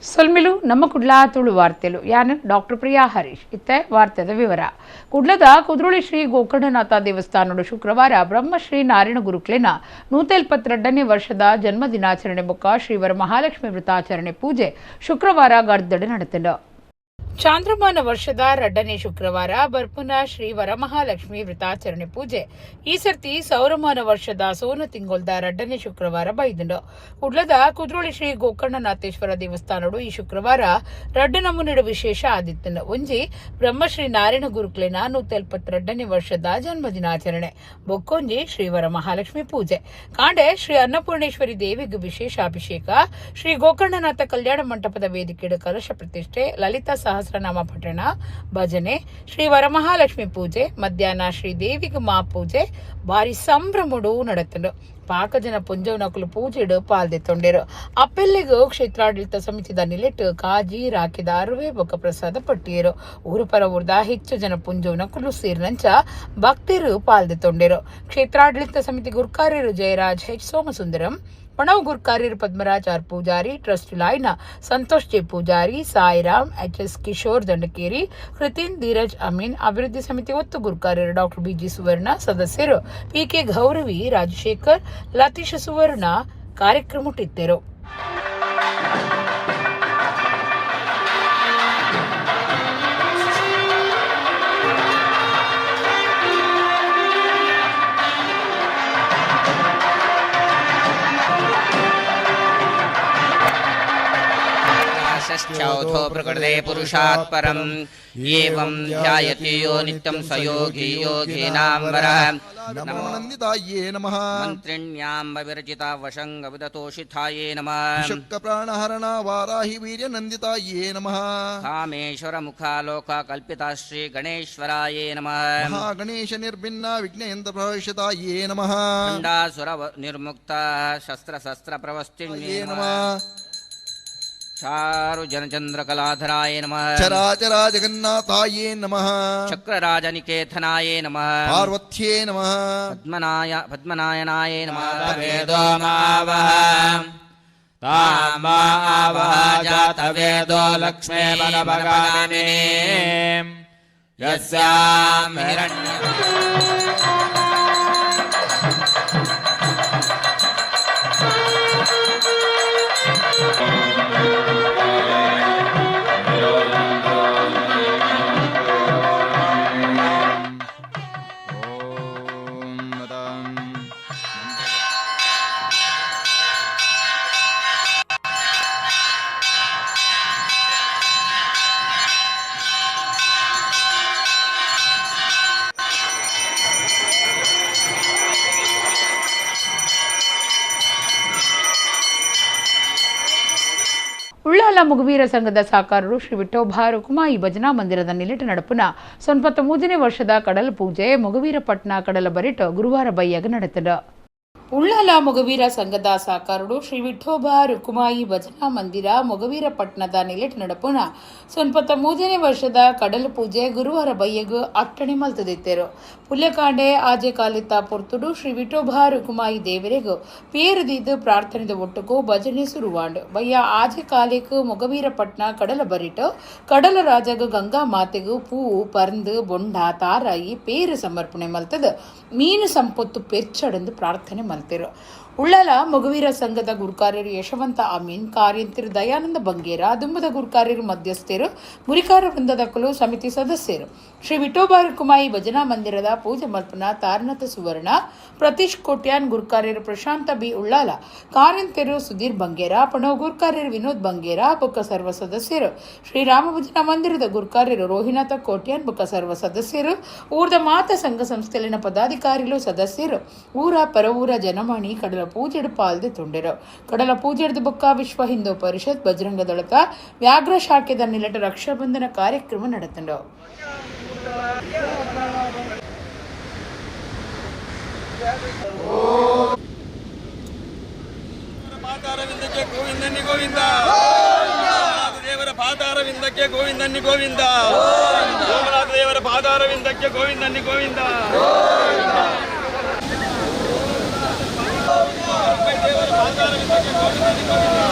ಸೊಲ್ಮಿಲು ನಮ್ಮ ಕುಡ್ಲ ತುಳು ವಾರ್ತೆಲು ಯಾನು ಡಾಕ್ಟರ್ ಪ್ರಿಯಾ ಹರೀಶ್. ಇತ್ತೆ ವಾರ್ತೆದ ವಿವರ. ಕುಡ್ಲದ ಕುದ್ರೋಳಿ ಶ್ರೀ ಗೋಕರ್ಣನಾಥ ದೇವಸ್ಥಾನದ ಶುಕ್ರವಾರ ಬ್ರಹ್ಮಶ್ರೀ ನಾರಾಯಣ ಗುರುಕ್ಲೆನ 172ನೇ ವರ್ಷದ ಜನ್ಮ ದಿನಾಚರಣೆ ಬೊಕ್ಕ ಶ್ರೀವರ ಮಹಾಲಕ್ಷ್ಮಿ ವ್ರತಾಚರಣೆ ಪೂಜೆ ಶುಕ್ರವಾರ ಗರ್ದಡೆ ನಡೆತಂಡು. ಚಾಂದ್ರಮಾನ ವರ್ಷದ 2ನೇ ಶುಕ್ರವಾರ ಬರ್ಪುನ ಶ್ರೀ ವರಮಹಾಲಕ್ಷ್ಮಿ ವ್ರತಾಚರಣೆ ಪೂಜೆ ಈ ಸರ್ತಿ ಸೌರಮಾನ ವರ್ಷದ ಸೋನ ತಿಂಗೊಲ್ದ 2ನೇ ಶುಕ್ರವಾರ ಬೈದಂಡು. ಕುಡ್ಲದ ಕುದ್ರೋಳಿ ಶ್ರೀ ಗೋಕರ್ಣನಾಥೇಶ್ವರ ದೇವಸ್ಥಾನಡು ಈ ಶುಕ್ರವಾರ 2 ನಮೂನೆಡು ವಿಶೇಷ ಆದಿತ್ತನು. ಒಂಜಿ ಬ್ರಹ್ಮಶ್ರೀ ನಾರಾಯಣ ಗುರುಕ್ಲೆನ 172ನೇ ವರ್ಷದ ಜನ್ಮ ದಿನಾಚರಣೆ, ಬೊಕ್ಕೊಂಜಿ ಶ್ರೀ ವರಮಹಾಲಕ್ಷ್ಮಿ ಪೂಜೆ. ಕಾಂಡೆ ಶ್ರೀ ಅನ್ನಪೂರ್ಣೇಶ್ವರಿ ದೇವಿಗೆ ವಿಶೇಷ ಅಭಿಷೇಕ, ಶ್ರೀ ಗೋಕರ್ಣನಾಥ ಕಲ್ಯಾಣ ಮಂಟಪದ ವೇದಿಕೆಡು ಕಲಶ ಪ್ರತಿಷ್ಠೆ, ಲಲಿತಾ ಸಹಸ್ರನಾಮ ಪಠಣ, ಭಜನೆ, ಶ್ರೀ ವರಮಹಾಲಕ್ಷ್ಮಿ ಪೂಜೆ, ಮಧ್ಯಾಹ್ನ ಶ್ರೀ ದೇವಿಗೆ ಮಾ ಪೂಜೆ ಭಾರಿ ಸಂಭ್ರಮಡು ನಡೆತಂಡು. ಪಾಕ ಜನ ಪುಂಜವನಕುಲು ಪೂಜೆಡು ಪಾಲ್ದೆತ್ತೊಂಡೇರು. ಅಪ್ಪೆಲ್ಲಿಗೂ ಕ್ಷೇತ್ರಾಡಳಿತ ಸಮಿತಿದ ನಿಲೆಟ್ಟು ಕಾಜಿ ರಾಕಿದ ಅರುವೆ ಬೊಕ್ಕ ಪ್ರಸಾದ ಪಟ್ಟಿಯರು. ಊರು ಪರ ಊರ್ದ ಹೆಚ್ಚು ಜನ ಪುಂಜವನಕುಲು ಸೇರಿನಂಚ ಭಕ್ತರು ಪಾಲ್ದೆತ್ತೊಂಡೇರು. ಕ್ಷೇತ್ರಾಡಳಿತ ಸಮಿತಿ ಗುರ್ಕಾರ್ಯರು ಜಯರಾಜ್ ಎಚ್ ಸೋಮಸುಂದರಂ, ಪಣವು ಗುರ್ಕಾರ್ಯರು Padmaraj R Poojary, trust line Santosh J Poojary, Sairam H S Kishore Dandakeri, Kritin Dheeraj Amin, ಅಭಿವೃದ್ಧಿ ಸಮಿತಿ ಒತ್ತು ಗುರ್ಕಾರ್ಯರು ಡಾಕ್ಟರ್ ಬಿಜಿ ಸುವರ್ಣ, ಸದಸ್ಯರು ಪಿಕೆ ಗೌರವಿ, ರಾಜಶೇಖರ್, ಲತೀಶ್ ಸುವರ್ಣ ಕಾರ್ಯಕ್ರಮಟ್ಟಿದ್ದರು. षष्ठ्यौधो प्रकृते पुरुषात् परम् एवं ध्यायति यो नित्यं स योगी योगिनां वरः. नमो नन्दितायै नमः. मन्त्रिण्यां विरचिता वशङ्गविदतोषितायै नमः. शुक्लप्राणहरण वाराहि वीर्यनन्दितायै नमः. कामेश्वर मुखालोक कल्पिता श्री गणेश्वरायै नमः. महागणेश निर्भिन्न विघ्नयन्त्र प्रवेशितायै नमः. खण्डासुर निर्मुक्ता शस्त्र शस्त्र प्रवस्तिन्यै नमः. चारु जनचंद्रकलाधराय नमः. चराचरा जगन्नाथाय नमः. चक्रराजनिकेतनाय नमः. पार्वत्ये नमः. पद्मनायनाय नमः. वेदो मावः तामावः जातवेदो लक्ष्मी बलभगामिनीं यस्यां हिरण्य ಉಳ್ಳಾಲ ಮುಗುವೀರ ಸಂಘದ ಸಾಕಾರರು ಶ್ರೀ ವಿಠೋಬ ರುಕುಮಾಯಿ ಭಜನಾ ಮಂದಿರದ ನಿಲೆಟ ನಡಪುನ 93ನೇ ವರ್ಷದ ಕಡಲ ಪೂಜೆ ಮೊಗವೀರಪಟ್ನ ಕಡಲ ಬರಿಟ ಗುರುವಾರ ಬೈಯಾಗ ನಡೆತದ. ಉಳ್ಳಾಲ ಮೊಗವೀರ ಸಂಘದ ಸಾಕಾರರು ಶ್ರೀ ವಿಠೋಬ ರುಕುಮಾಯಿ ಭಜನಾ ಮಂದಿರ ಮೊಗವೀರಪಟ್ನದ ನಿಲೆಟ ನಡಪುನ 93ನೇ ವರ್ಷದ ಕಡಲ ಪೂಜೆ ಗುರುವಾರ ಬೈಯಗು ಅಟ್ಟಣೆ ಮಲ್ತದಿತ್ತೇರು. ಪುಲ್ಯಕಾಂಡೆ ಆಜೆ ಕಾಲಿತ್ತ ಪೊರ್ತುಡು ಶ್ರೀ ವಿಠೋಬ ರುಕುಮಾಯಿ ದೇವರಿಗೂ ಪೇರುದೀದು ಪ್ರಾರ್ಥನೆದ ಒಟ್ಟುಕು ಭಜನೆ ಸುರುವಾಂಡು. ಬಯ್ಯ ಆಜೆ ಕಾಲಿಕ್ ಮೊಗವೀರಪಟ್ನ ಕಡಲ ಬರಿಟು ಕಡಲ ರಾಜಗ ಗಂಗಾ ಮಾತೆಗು ಪೂ ಪರಂದು ಬೊಂಡ ತಾರಾಯಿ ಪೇರು ಸಮರ್ಪಣೆ ಮಲ್ತದ ಮೀನು ಸಂಪೊತ್ತು ಪೆಚ್ಚಡಂದು ಪ್ರಾರ್ಥನೆ ಮಲ್ತಿರು. ಉಳ್ಳಾಲ ಮೊಗವೀರ ಸಂಘದ ಗುರುಕಾರ್ಯರು ಯಶವಂತ ಅಮೀನ್, ಕಾರ್ಯಂತಿರು ದಯಾನಂದ ಬಂಗೇರ, ದುಂಬದ ಗುರುಕಾರ್ಯರು ಮಧ್ಯಸ್ಥರು, ಗುರಿಕಾರ ವೃಂದದಕ್ಕಲು ಸಮಿತಿ ಸದಸ್ಯರು, ಶ್ರೀ ವಿಠೋಬ ರುಕುಮಾಯಿ ಭಜನಾ ಮಂದಿರದ ಪೂಜೆ ಮಲ್ಪನ ತಾರನಾಥ ಸುವರ್ಣ, ಪ್ರತೀಶ್ ಕೋಟ್ಯಾನ್, ಗುರುಕಾರ್ಯರು ಪ್ರಶಾಂತ ಬಿ ಉಳ್ಳಾಲ, ಕಾರ್ಯಂತಿರು ಸುಧೀರ್ ಬಂಗೇರ, ಪಣವ್ ಗುರುಕಾರ್ಯರು ವಿನೋದ್ ಬಂಗೇರ, ಬೊಕ್ಕ ಸರ್ವ ಸದಸ್ಯರು, ಶ್ರೀರಾಮ ಭಜನಾ ಮಂದಿರದ ಗುರುಕಾರ್ಯರು ರೋಹಿನಾಥ ಕೋಟ್ಯಾನ್ ಬೊಕ್ಕ ಸರ್ವ ಸದಸ್ಯರು, ಊರ್ದ ಮಾತ ಸಂಘ ಸಂಸ್ಥೆಲಿನ ಪದಾಧಿಕಾರಿಗಳು ಸದಸ್ಯರು, ಊರ ಪರವೂರ ಜನಮಾಣಿ ಕಡಲ ಪೂಜೆಡು ಪಾಲ್ದೆ ತುಂಡಿರು. ಕಡಲ ಪೂಜೆಡ್ದು ಬೊಕ್ಕ ವಿಶ್ವ ಹಿಂದೂ ಪರಿಷತ್ ಬಜರಂಗ ದಳತ ವ್ಯಾಘ್ರ ಶಾಖೆದ ನಿಲಟ ರಕ್ಷಾಬಂಧನ ಕಾರ್ಯಕ್ರಮ ನಡೆತಂಡು. ಪಾದಾರವಿಂದಕ್ಕೆ ಗೋವಿಂದನಿ ಗೋವಿಂದ, ದೇವರ ಪಾದಾರವಿಂದಕ್ಕೆ ಗೋವಿಂದನಿ ಗೋವಿಂದ, ಗೋಮನಾಥ ದೇವರ ಪಾದಾರವಿಂದಕ್ಕೆ ಗೋವಿಂದನಿ ಗೋವಿಂದ. ದೇವರ ಪಾದಾರವಿಂದಕ್ಕೆ ಗೋವಿಂದನಿ ಗೋವಿಂದ.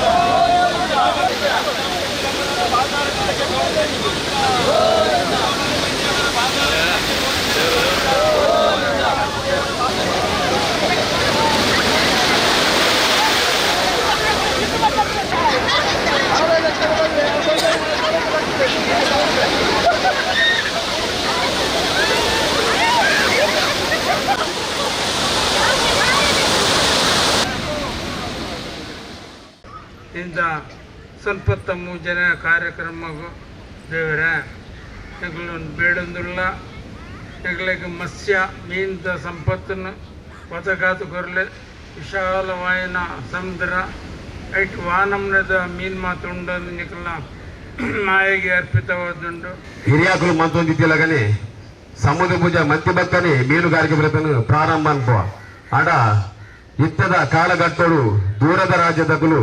ಸಂಪತ್ತ ಮೂಜನೆ ಕಾರ್ಯಕ್ರಮ ದೇವರೇ ಎಂಕುಲು ಬೇಡೊಂದುಲ್ಲ ಎಂಕ್ಲೆಗ್ ಮತ್ಸ್ಯ ಮೀನ್ದ ಸಂಪತ್ತನ್ನು ಒದಗಾದು ಕೊರ್ಲೆ ವಿಶಾಲವಾಯಿನ ಸಮುದ್ರ ಐಟ್ ವಾನಮ್ನದ ಮೀನ್ ಮಾತುಂಡು ನಿಕಲ್ನ ಮಾಯೆಗೆ ಅರ್ಪಿತವಾದುಂಡು. ಹಿರಿಯಾಕುಲು ಮಂತೊಂದಿತ್ತಿಲ್ಲಗನೆ ಸಮುದ್ರ ಪೂಜೆ ಮಂತಿ ಬಕ್ಕನೆ ಮೀನುಗಾರಿಕೆ ವ್ರತನು ಪ್ರಾರಂಭ ಅನ್ಪುವ. ಆಡ ಇತ್ತದ ಕಾಲಘಟ್ಟೋಡು ದೂರದ ರಾಜ್ಯದಕುಲು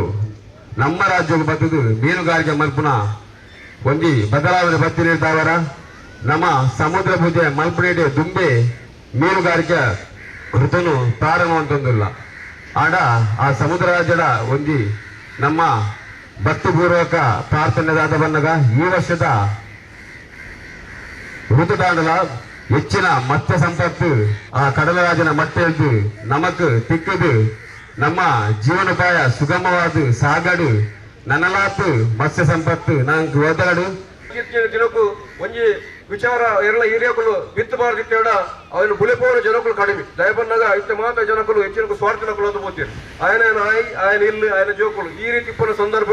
ನಮ್ಮ ರಾಜ್ಯಕ್ಕೆ ಬತ್ತದು ಮೀನುಗಾರಿಕೆ ಮಲ್ಪುನ ಒಂಜಿ ಬದಲಾವಣೆ ಬತ್ತಿನಿರ್ತಾವರ ನಮ್ಮ ಸಮುದ್ರ ಪೂಜೆ ಮಲ್ಪುನೇಡೆ ದುಂಬೆ ಮೀನುಗಾರಿಕೆ ಋತುನು ಪ್ರಾರಂಭ ಅಂತಂದಿಲ್ಲ. ಆಡ ಆ ಸಮುದ್ರ ರಾಜ್ಯದ ಒಂಜಿ ನಮ್ಮ ಭಕ್ತಿಪೂರ್ವಕ ಪ್ರಾರ್ಥನೆದಾದ ಬಂದಾಗ ಈ ವರ್ಷದ ಋತುದಾಂಡಲ ಹೆಚ್ಚಿನ ಮತ್ಸ್ಯ ಸಂಪತ್ತು ಆ ಕಡಲರಾಜನ ಮಟ್ಟೆದ್ದು ನಮಕ್ ತಿಕ್ಕದು ನಮ್ಮ ಜೀವನೋಪಾಯ ಸುಗಮವಾದ ಸಾಗಡು ನನಲಾತು ಮತ್ಸ್ಯ ಸಂಪತ್ತು ನಂಗೆ ಒದಗಡು. ದಿನಕ್ಕೂ ಒಂಜಿ ವಿಚಾರ ಎಲ್ಲ ಹಿರಿಯಕುಲು ಬಿತ್ತು ಬಾರದಿತ್ತೇಡ ಅವನು ಬುಲೆಪೋನ ಜನಕುಲು ಕಡಿಮೆ ದಯಬನ್ನಾಗ ಇತ್ತ ಮಾತ್ರ ಜನಕುಲು ಹೆಚ್ಚಿನ ಸ್ವಾರ್ಥನಕುಲು ಅಂತ ಬೋತೀರಿ. ಆಯನ ಆಯ್ ಆಯನ ಇಲ್ಲಿ ಆಯನ ಜೋಕುಲು ಈ ರೀತಿ ಇಪ್ಪನ ಸಂದರ್ಭ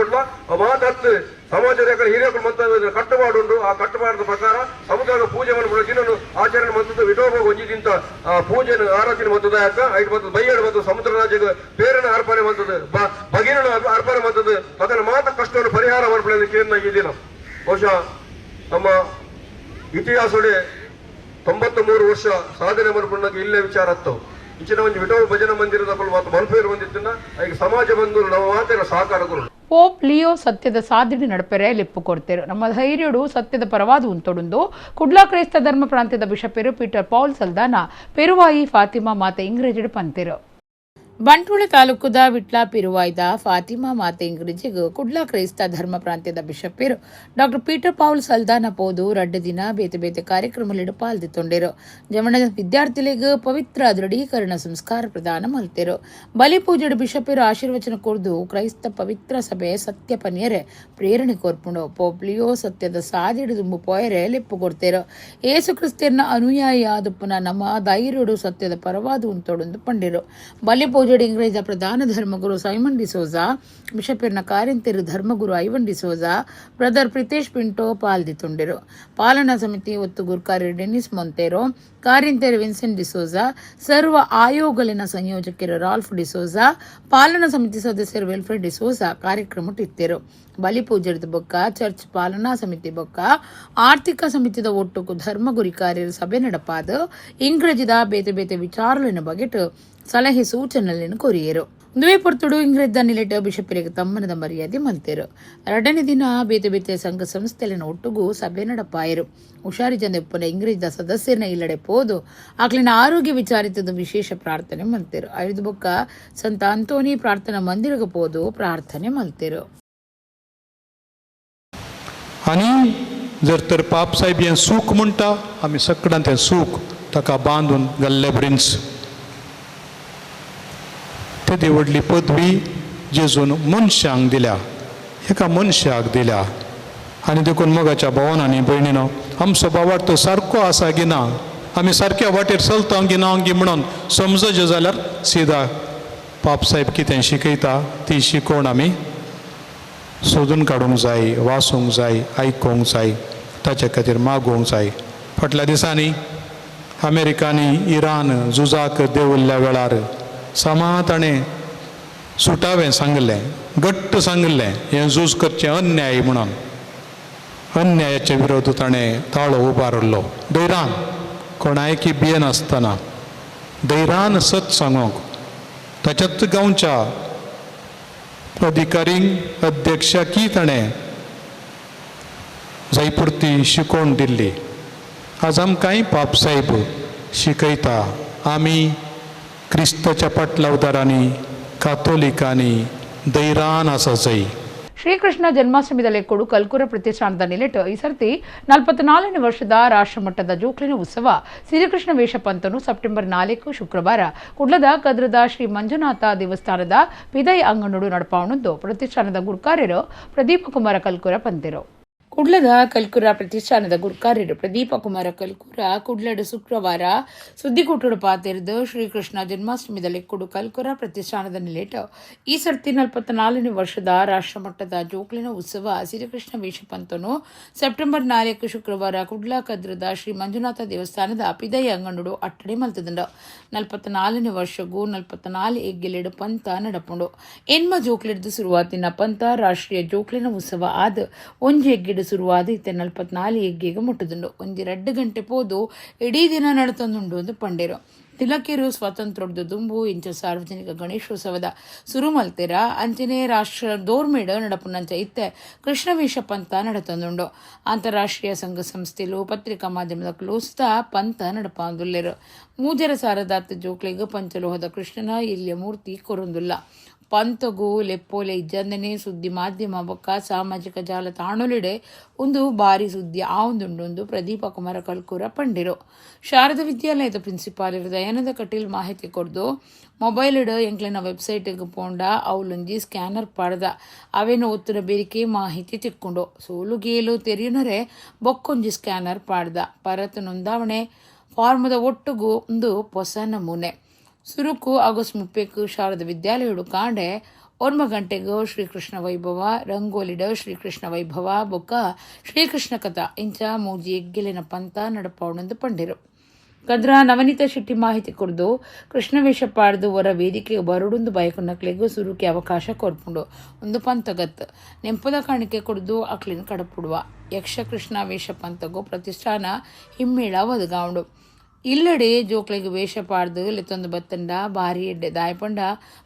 ಮಾತಾಡ್ತು ಸಮಾಜದ ಹಿರಿಯಕುಲು ಮಂತ ಕಟ್ಟುಪಾಡುಂಡು. ಆ ಕಟ್ಟುಪಾಡದ ಪ್ರಕಾರ ಸಮುದ್ರದ ಪೂಜೆ ಮಲ್ಪುನ ದಿನನು ಆಚರಣೆ ಮಂತದ್ದು ವಿಠೋಬ ಒಂಜಿ ದಿಂತ ಆ ಪೂಜೆನ ಆರಾಧನೆ ಮಂತದ ಯಾಕ ಐಟ್ ಮತ್ತು ಬೈಯಡು ಮತ್ತು ಸಮುದ್ರ ರಾಜ್ಯದ ಪೇರನ ಅರ್ಪಣೆ ಮಂತದ್ದು ಬಗಿನ ಅರ್ಪಣೆ ಮಂತದ್ದು ಅದನ್ನ ಮಾತ ಕಷ್ಟವನ್ನು ಪರಿಹಾರ ಮಲ್ಪುನ ಕೇಂದ್ರ ಈ ದಿನ. ಬಹುಶಃ ನಮ್ಮ ಇತಿಹಾಸಡೆ 93 ವರ್ಷ ಸಾಧನೆ ಮಲ್ಪುನಾಗ ಇಲ್ಲೇ ವಿಚಾರ ಅತ್ತವು. ಇಂಚಿನ ಒಂದು ವಿಠೋಬ ಭಜನಾ ಮಂದಿರದ ಮಾತು ಮಲ್ಪೇರು ಬಂದಿದ್ದನ್ನ ಈಗ ಸಮಾಜ ಬಂದು ನಮ್ಮ ಮಾತೆಲ್ಲ ಸಹಕಾರ. ಪೋಪ್ ಲಿಯೋ ಸತ್ಯದ ಸಾಧಿಡಿ ನಡಪೆರೆ ಲಿಪ್ಪು ಕೊಡ್ತೇರು. ನಮ್ಮ ಧೈರ್ಯಡು ಸತ್ಯದ ಪರವಾದ ಉಂತೊಡುಂದು ಕುಡ್ಲಾ ಕ್ರೈಸ್ತ ಧರ್ಮ ಪ್ರಾಂತ್ಯದ ಬಿಷಪೇರು ಪೀಟರ್ ಪೌಲ್ ಸಲ್ದಾನ ಪೆರುವಾಯಿ ಫಾತಿಮಾ ಮಾತೆ ಇಂಗ್ರೇಜಿಡ್ ಪಂತೇರು. ಬಂಟ್ವಾಳ ತಾಲೂಕುದ ವಿಟ್ಲ ಪಿರುವಾಯ್ದ ಫಾತಿಮಾ ಮಾತೆ ಇಂಗ್ರೇಜಿಗ್ ಕುಡ್ಲಾ ಕ್ರೈಸ್ತ ಧರ್ಮ ಪ್ರಾಂತ್ಯದ ಬಿಷಪೇರು doctor Peter Paul Saldanha ಪೋದು ರಡ್ಡು ದಿನ ಬೇತೆ ಬೇತೆ ಕಾರ್ಯಕ್ರಮಲಿಡು ಪಾಲ್ದಿತ್ತೊಂಡೇರು. ಜಮಣದ ವಿದ್ಯಾರ್ಥಿಲಿಗ್ ಪವಿತ್ರ ದೃಢೀಕರಣ ಸಂಸ್ಕಾರ ಪ್ರದಾನ ಮಲ್ತೇರು. ಬಲಿಪೂಜೆಡು ಬಿಷಪೇರು ಆಶೀರ್ವಚನ ಕೋರ್ದು ಕ್ರೈಸ್ತ ಪವಿತ್ರ ಸಭೆ ಸತ್ಯ ಪನಿಯರೆ ಪ್ರೇರಣೆ ಕೋರ್ಪುಂಡು. ಪೋಪ್ ಲಿಯೋ ಸತ್ಯದ ಸಾದಿಡು ದುಂಬು ಪೋಯರೆ ಲೆಪ್ಪು ಕೊಡ್ತೇರು. ಏಸು ಕ್ರಿಸ್ತರ್ನ ಅನುಯಾಯಿ ಆದುಪ್ಪುನ ನಮ್ಮ ಧೈರ್ಯಡು ಸತ್ಯದ ಪರವಾದ ಉಂತೊಡೊಂದು ಪಂಡಿರು. ಬಲಿಪೂಜೆ ಇಂಗ್ರೇಜ ಪ್ರಧಾನ ಧರ್ಮಗುರು ಸೈಮನ್ ಡಿಸೋಜಾ, ಬಿಷಪಿರ್ನ ಕಾರಿಂತೆರು ಧರ್ಮಗುರು ಐವನ್ ಡಿಸೋಜಾ, ಬ್ರದರ್ ಪ್ರಿತೇಶ್ ಪಿಂಟೋ ಪಾಲ್ದಿತ್ತುಂಡಿರು. ಪಾಲನಾ ಸಮಿತಿ ಒತ್ತು ಗುರ್ಕಾರಿ ಡೆನಿಸ್ ಮೊಂತೇರೋ, ಕಾರಿಂತೆರು ವಿನ್ಸೆಂಟ್ ಡಿಸೋಜಾ, ಸರ್ವ ಆಯೋಗಲಿನ ಸಂಯೋಜಕರು ರಾಲ್ಫ್ ಡಿಸೋಜಾ, ಪಾಲನಾ ಸಮಿತಿ ಸದಸ್ಯರು ವೆಲ್ಫೇರ್ ಡಿಸೋಜಾ ಕಾರ್ಯಕ್ರಮ ಇತ್ತಿರು. ಬಲಿಪೂಜೆದ ಬೊಕ್ಕ ಚರ್ಚ್ ಪಾಲನಾ ಸಮಿತಿ ಬೊಕ್ಕ ಆರ್ಥಿಕ ಸಮಿತಿದ ಒಟ್ಟುಕು ಧರ್ಮಗುರಿ ಕಾರ್ಯರ ಸಭೆ ನಡಪಾದ ಇಂಗ್ರೇಜಿದ ಬೇತೆ ಬೇತೆ ವಿಚಾರಲಿನ ಬಗೆಟ್ ಸಲಹೆ ಸೂಚನೆಯನ್ನು ಕೊರಿಯರು. ಒಂದುವೇ ಪೊರ್ತುಡು ಇಂಗ್ರೇಜ್ ನಿಲೆಟ ಬಿಷಪಿರಿಗೆ ತಮ್ಮನದ ಮರ್ಯಾದೆ ಮಲ್ತೇರು. ಎರಡನೇ ದಿನ ಬೇತೆ ಬೇತೆ ಸಂಘ ಸಂಸ್ಥೆಲಿನ ಒಟ್ಟುಗೂ ಸಭೆ ನಡಪಾಯರು. ಹುಷಾರಿ ಜಂದೆಪ್ಪನ ಇಂಗ್ರೇಜ್ ಸದಸ್ಯರನ್ನ ಇಲ್ಲಡೆ ಪೋದು ಆಕ್ಲಿನ ಆರೋಗ್ಯ ವಿಚಾರಿತದ ವಿಶೇಷ ಪ್ರಾರ್ಥನೆ ಮಲ್ತೇರು. ಐದು ಬೊಕ್ಕ ಸಂತ ಅಂತೋನಿ ಪ್ರಾರ್ಥನಾ ಮಂದಿರಗೆ ಪೋದು ಪ್ರಾರ್ಥನೆ ಮಲ್ತೇರು. आनी जर तर पाप साहेब हें सूख म्हणटा आमी सगळ्यान तें सूख ताका बांदून घाल्ले प्रिन्स तेदी व्हडली पदवी जेजून मनशांक दिल्या, एका मनशाक दिल्या. आनी देखून मोगाच्या भावान आनी भयणीनो, आमचो भावार्थ सारको आसा की ना, आमी सारक्या वाटेर चलता की ना गी म्हणून समजचें जाल्यार सीधा पाप साहेब कितें शिकयता ती शिकोवण आमी सोदून काडूंक जाय, वाचूंक जाय, आयकूंक जाय, ताचे खातीर मागूंक जाय. फाटल्या दिसांनी अमेरिकांनी इराण झुजाक देंवल्ल्या वेळार समा ताणें सुटावें सांगलें, घट्ट सांगलें, हें झूज करचें अन्याय म्हणून. अन्यायाचे विरोध ताणें ताळो उबारिल्लो धैरान, कोणायकी भियेनासतना धैरान सत सांगूंक. ताच्याच गांवच्या अधिकारींक अध्यक्षाकी ताणें जायपुरती शिकोवण दिल्ली. आज आमकांय पाप साहेब शिकयता, आमी क्रिस्ताच्या पाटलावदारांनी कातोलिकांनी धैरान आसा जाय. ಶ್ರೀಕೃಷ್ಣ ಜನ್ಮಾಷ್ಟಮಿದ ಲೆಕ್ಕೊಡು ಕಲ್ಕುರ ಪ್ರತಿಷ್ಠಾನದ ನಿಲೆಟ್ ಈ ಸರ್ತಿ 44ನೇ ವರ್ಷದ ರಾಷ್ಟ್ರಮಟ್ಟದ ಜೋಕ್ಲಿನ ಉತ್ಸವ ಶ್ರೀಕೃಷ್ಣ ವೇಷಪಂತನು ಸೆಪ್ಟೆಂಬರ್ 4 ಶುಕ್ರವಾರ ಕುಡ್ಲದ ಕದ್ರದ ಶ್ರೀ ಮಂಜುನಾಥ ದೇವಸ್ಥಾನದ ಪಿದೈ ಅಂಗನೋಡು ನಡಪಾವಣದ್ದು ಪ್ರತಿಷ್ಠಾನದ ಗುರ್ಕಾರ್ಯರು ಪ್ರದೀಪ ಕುಮಾರ ಕಲ್ಕುರ ಪಂತಿರು. ಕುಡ್ಲದ ಕುಡ್ಲದ ಕಲ್ಕುರ ಪ್ರತಿಷ್ಠಾನದ ಗುರ್ಕಾರ್ಯರು ಪ್ರದೀಪ ಕುಮಾರ ಕಲ್ಕುರ ಕುಡ್ಲಡು ಶುಕ್ರವಾರ ಸುದ್ದಿಕೂಟಡು ಪಾತೆರೆದು ಶ್ರೀಕೃಷ್ಣ ಜನ್ಮಾಷ್ಟಮಿದ ಲೆಕ್ಕುಡು ಕಲ್ಕುರ ಪ್ರತಿಷ್ಠಾನದ ನಿಲೇಟ ಈ ಸರ್ತಿ 44ನೇ ವರ್ಷದ ರಾಷ್ಟ್ರಮಟ್ಟದ ಜೋಕ್ಲಿನ ಉತ್ಸವ ಶ್ರೀಕೃಷ್ಣ ವೇಷಪಂತನು ಸೆಪ್ಟೆಂಬರ್ 4 ಶುಕ್ರವಾರ ಕುಡ್ಲ ಕದ್ರದ ಶ್ರೀ ಮಂಜುನಾಥ ದೇವಸ್ಥಾನದ ಪಿದಯ ಅಂಗಣಡು ಅಟ್ಟಡೆ ಮಲ್ತದಂಡು. 44ನೇ ವರ್ಷಗೂ 44 ಎಗ್ಗೆಲೆಡು ಪಂತ ನಡಪುಂಡು. ಎನ್ಮ ಜೋಕ್ಲಿಡ್ದು ಶುರುವಾತಿನ ಪಂತ ರಾಷ್ಟ್ರೀಯ ಜೋಕ್ಲಿನ ಉತ್ಸವ ಆದ ಒಂಜಿ ಎಗ್ಗಿಡು ಶುರುವಾದ ಇತ್ತೆ 44 ಎಗ್ಗೆಗೆ ಮುಟ್ಟುದುಂಡು. ಒಂಜಿ 2 ಗಂಟೆ ಪೋದು ಇಡೀ ದಿನ ನಡತೊಂದುಂಡು ಎಂದು ಪಂಡೇರು. ತಿಲಕೆರು ಸ್ವಾತಂತ್ರ್ಯದ ದುಂಬು ಇಂಚ ಸಾರ್ವಜನಿಕ ಗಣೇಶೋತ್ಸವದ ಸುರು ಮಲ್ತೆರ ಅಂಚನೆ ರಾಷ್ಟ್ರ ದೋರ್ಮೇಡ ನಡಪುನಂಚ ಇತ್ತೆ ಕೃಷ್ಣವೇಷ ಪಂಥ ನಡತೊಂದುಂಡು. ಅಂತಾರಾಷ್ಟ್ರೀಯ ಸಂಘ ಸಂಸ್ಥೆಲು ಪತ್ರಿಕಾ ಮಾಧ್ಯಮದ ಕ್ಲೋಸ್ತ ಪಂಥ ನಡಪಾಂದುಲ್ಲೆರು. 3.5 ಸಾವಿರದಾತ್ ಜೋಕ್ಲೆಗ್ ಪಂಚಲೋಹದ ಕೃಷ್ಣನ ಇಲ್ಯ ಮೂರ್ತಿ ಕೊರೊಂದುಲ್ಲ. ಪಂತಗು ಲೆಪ್ಪೋಲೆ ಇಜ್ಜಂದನೆ ಸುದ್ದಿ ಮಾಧ್ಯಮ ಬೊಕ್ಕ ಸಾಮಾಜಿಕ ಜಾಲತಾಣೊಲಿಡೆ ಒಂದು ಬಾರಿ ಸುದ್ದಿ ಆವೊಂದುಂಡು ಪ್ರದೀಪ ಕುಮಾರ ಕಲ್ಕೂರ ಪಂಡಿರು. ಶಾರದಾ ವಿದ್ಯಾಲಯದ ಪ್ರಿನ್ಸಿಪಾಲ್ ದಯಾನಂದ ಕಟೀಲ್ ಮಾಹಿತಿ ಕೊರ್ದು ಮೊಬೈಲ್ ಎಂಕ್ಲೆನ ವೆಬ್ಸೈಟ್ಗೆ ಪೋಂಡ ಅವಲೊಂಜಿ ಸ್ಕ್ಯಾನರ್ ಪಾಡ್ದ ಅವೇನು ಒತ್ತುನ ಬೇರಿಕೆ ಮಾಹಿತಿ ತಿಕ್ಕೊಂಡು ಸೋಲು ಗೇಲು ತೆರಿಯುನರೆ ಬೊಕ್ಕೊಂಜಿ ಸ್ಕ್ಯಾನರ್ ಪಾಡ್ದ ಪರತ್ ನೋಂದಾವಣೆ ಫಾರ್ಮದ ಒಟ್ಟುಗು ಒಂದು ಹೊಸ ನಮೂನೆ. ಸುರುಕು ಆಗಸ್ಟ್ 30 ಶಾರದಾ ವಿದ್ಯಾಲಯಡು ಕಾಂಡೆ 9 ಗಂಟೆಗೂ ಶ್ರೀಕೃಷ್ಣ ವೈಭವ, ರಂಗೋಲಿಡ ಶ್ರೀಕೃಷ್ಣ ವೈಭವ ಬೊಕ್ಕ ಶ್ರೀಕೃಷ್ಣ ಕಥಾ ಇಂಚ ಮೂಜಿ ಎಗ್ಗೆಲಿನ ಪಂಥ ನಡಪಾವಣಂದು ಪಂಡಿರು. ಕದ್ರ ನವನೀತ ಶೆಟ್ಟಿ ಮಾಹಿತಿ ಕೊರ್ದು ಕೃಷ್ಣವೇಷ ಪಾಡ್ದು ಹೊರ ವೇದಿಕೆಗೆ ಬರಡುಂದು ಬಯಕುನಕ್ಲೆಗ್ ಸುರುಕಿ ಅವಕಾಶ ಕೊರ್ಪುಂಡು. ಒಂದು ಪಂತಗತ್ ನೆಂಪುದ ಕಾಣಿಕೆ ಕೊಡ್ದು ಅಕ್ಲಿನ ಕಡಪುಡುವ ಯಕ್ಷಕೃಷ್ಣ ವೇಷ ಪಂತಗು ಪ್ರತಿಷ್ಠಾನ ಹಿಮ್ಮೇಳ ಒದಗಾವುಂಡು. ಇಲ್ಲಡೆ ಜೋಕ್ಲೆಗ್ ವೇಷ ಪಾಡ್ದು ಲೆತ್ತೊಂದು ಬತ್ತಂಡ ಬಾರಿ ಎಡ್ಡೆ ದಾಯಪಂಡ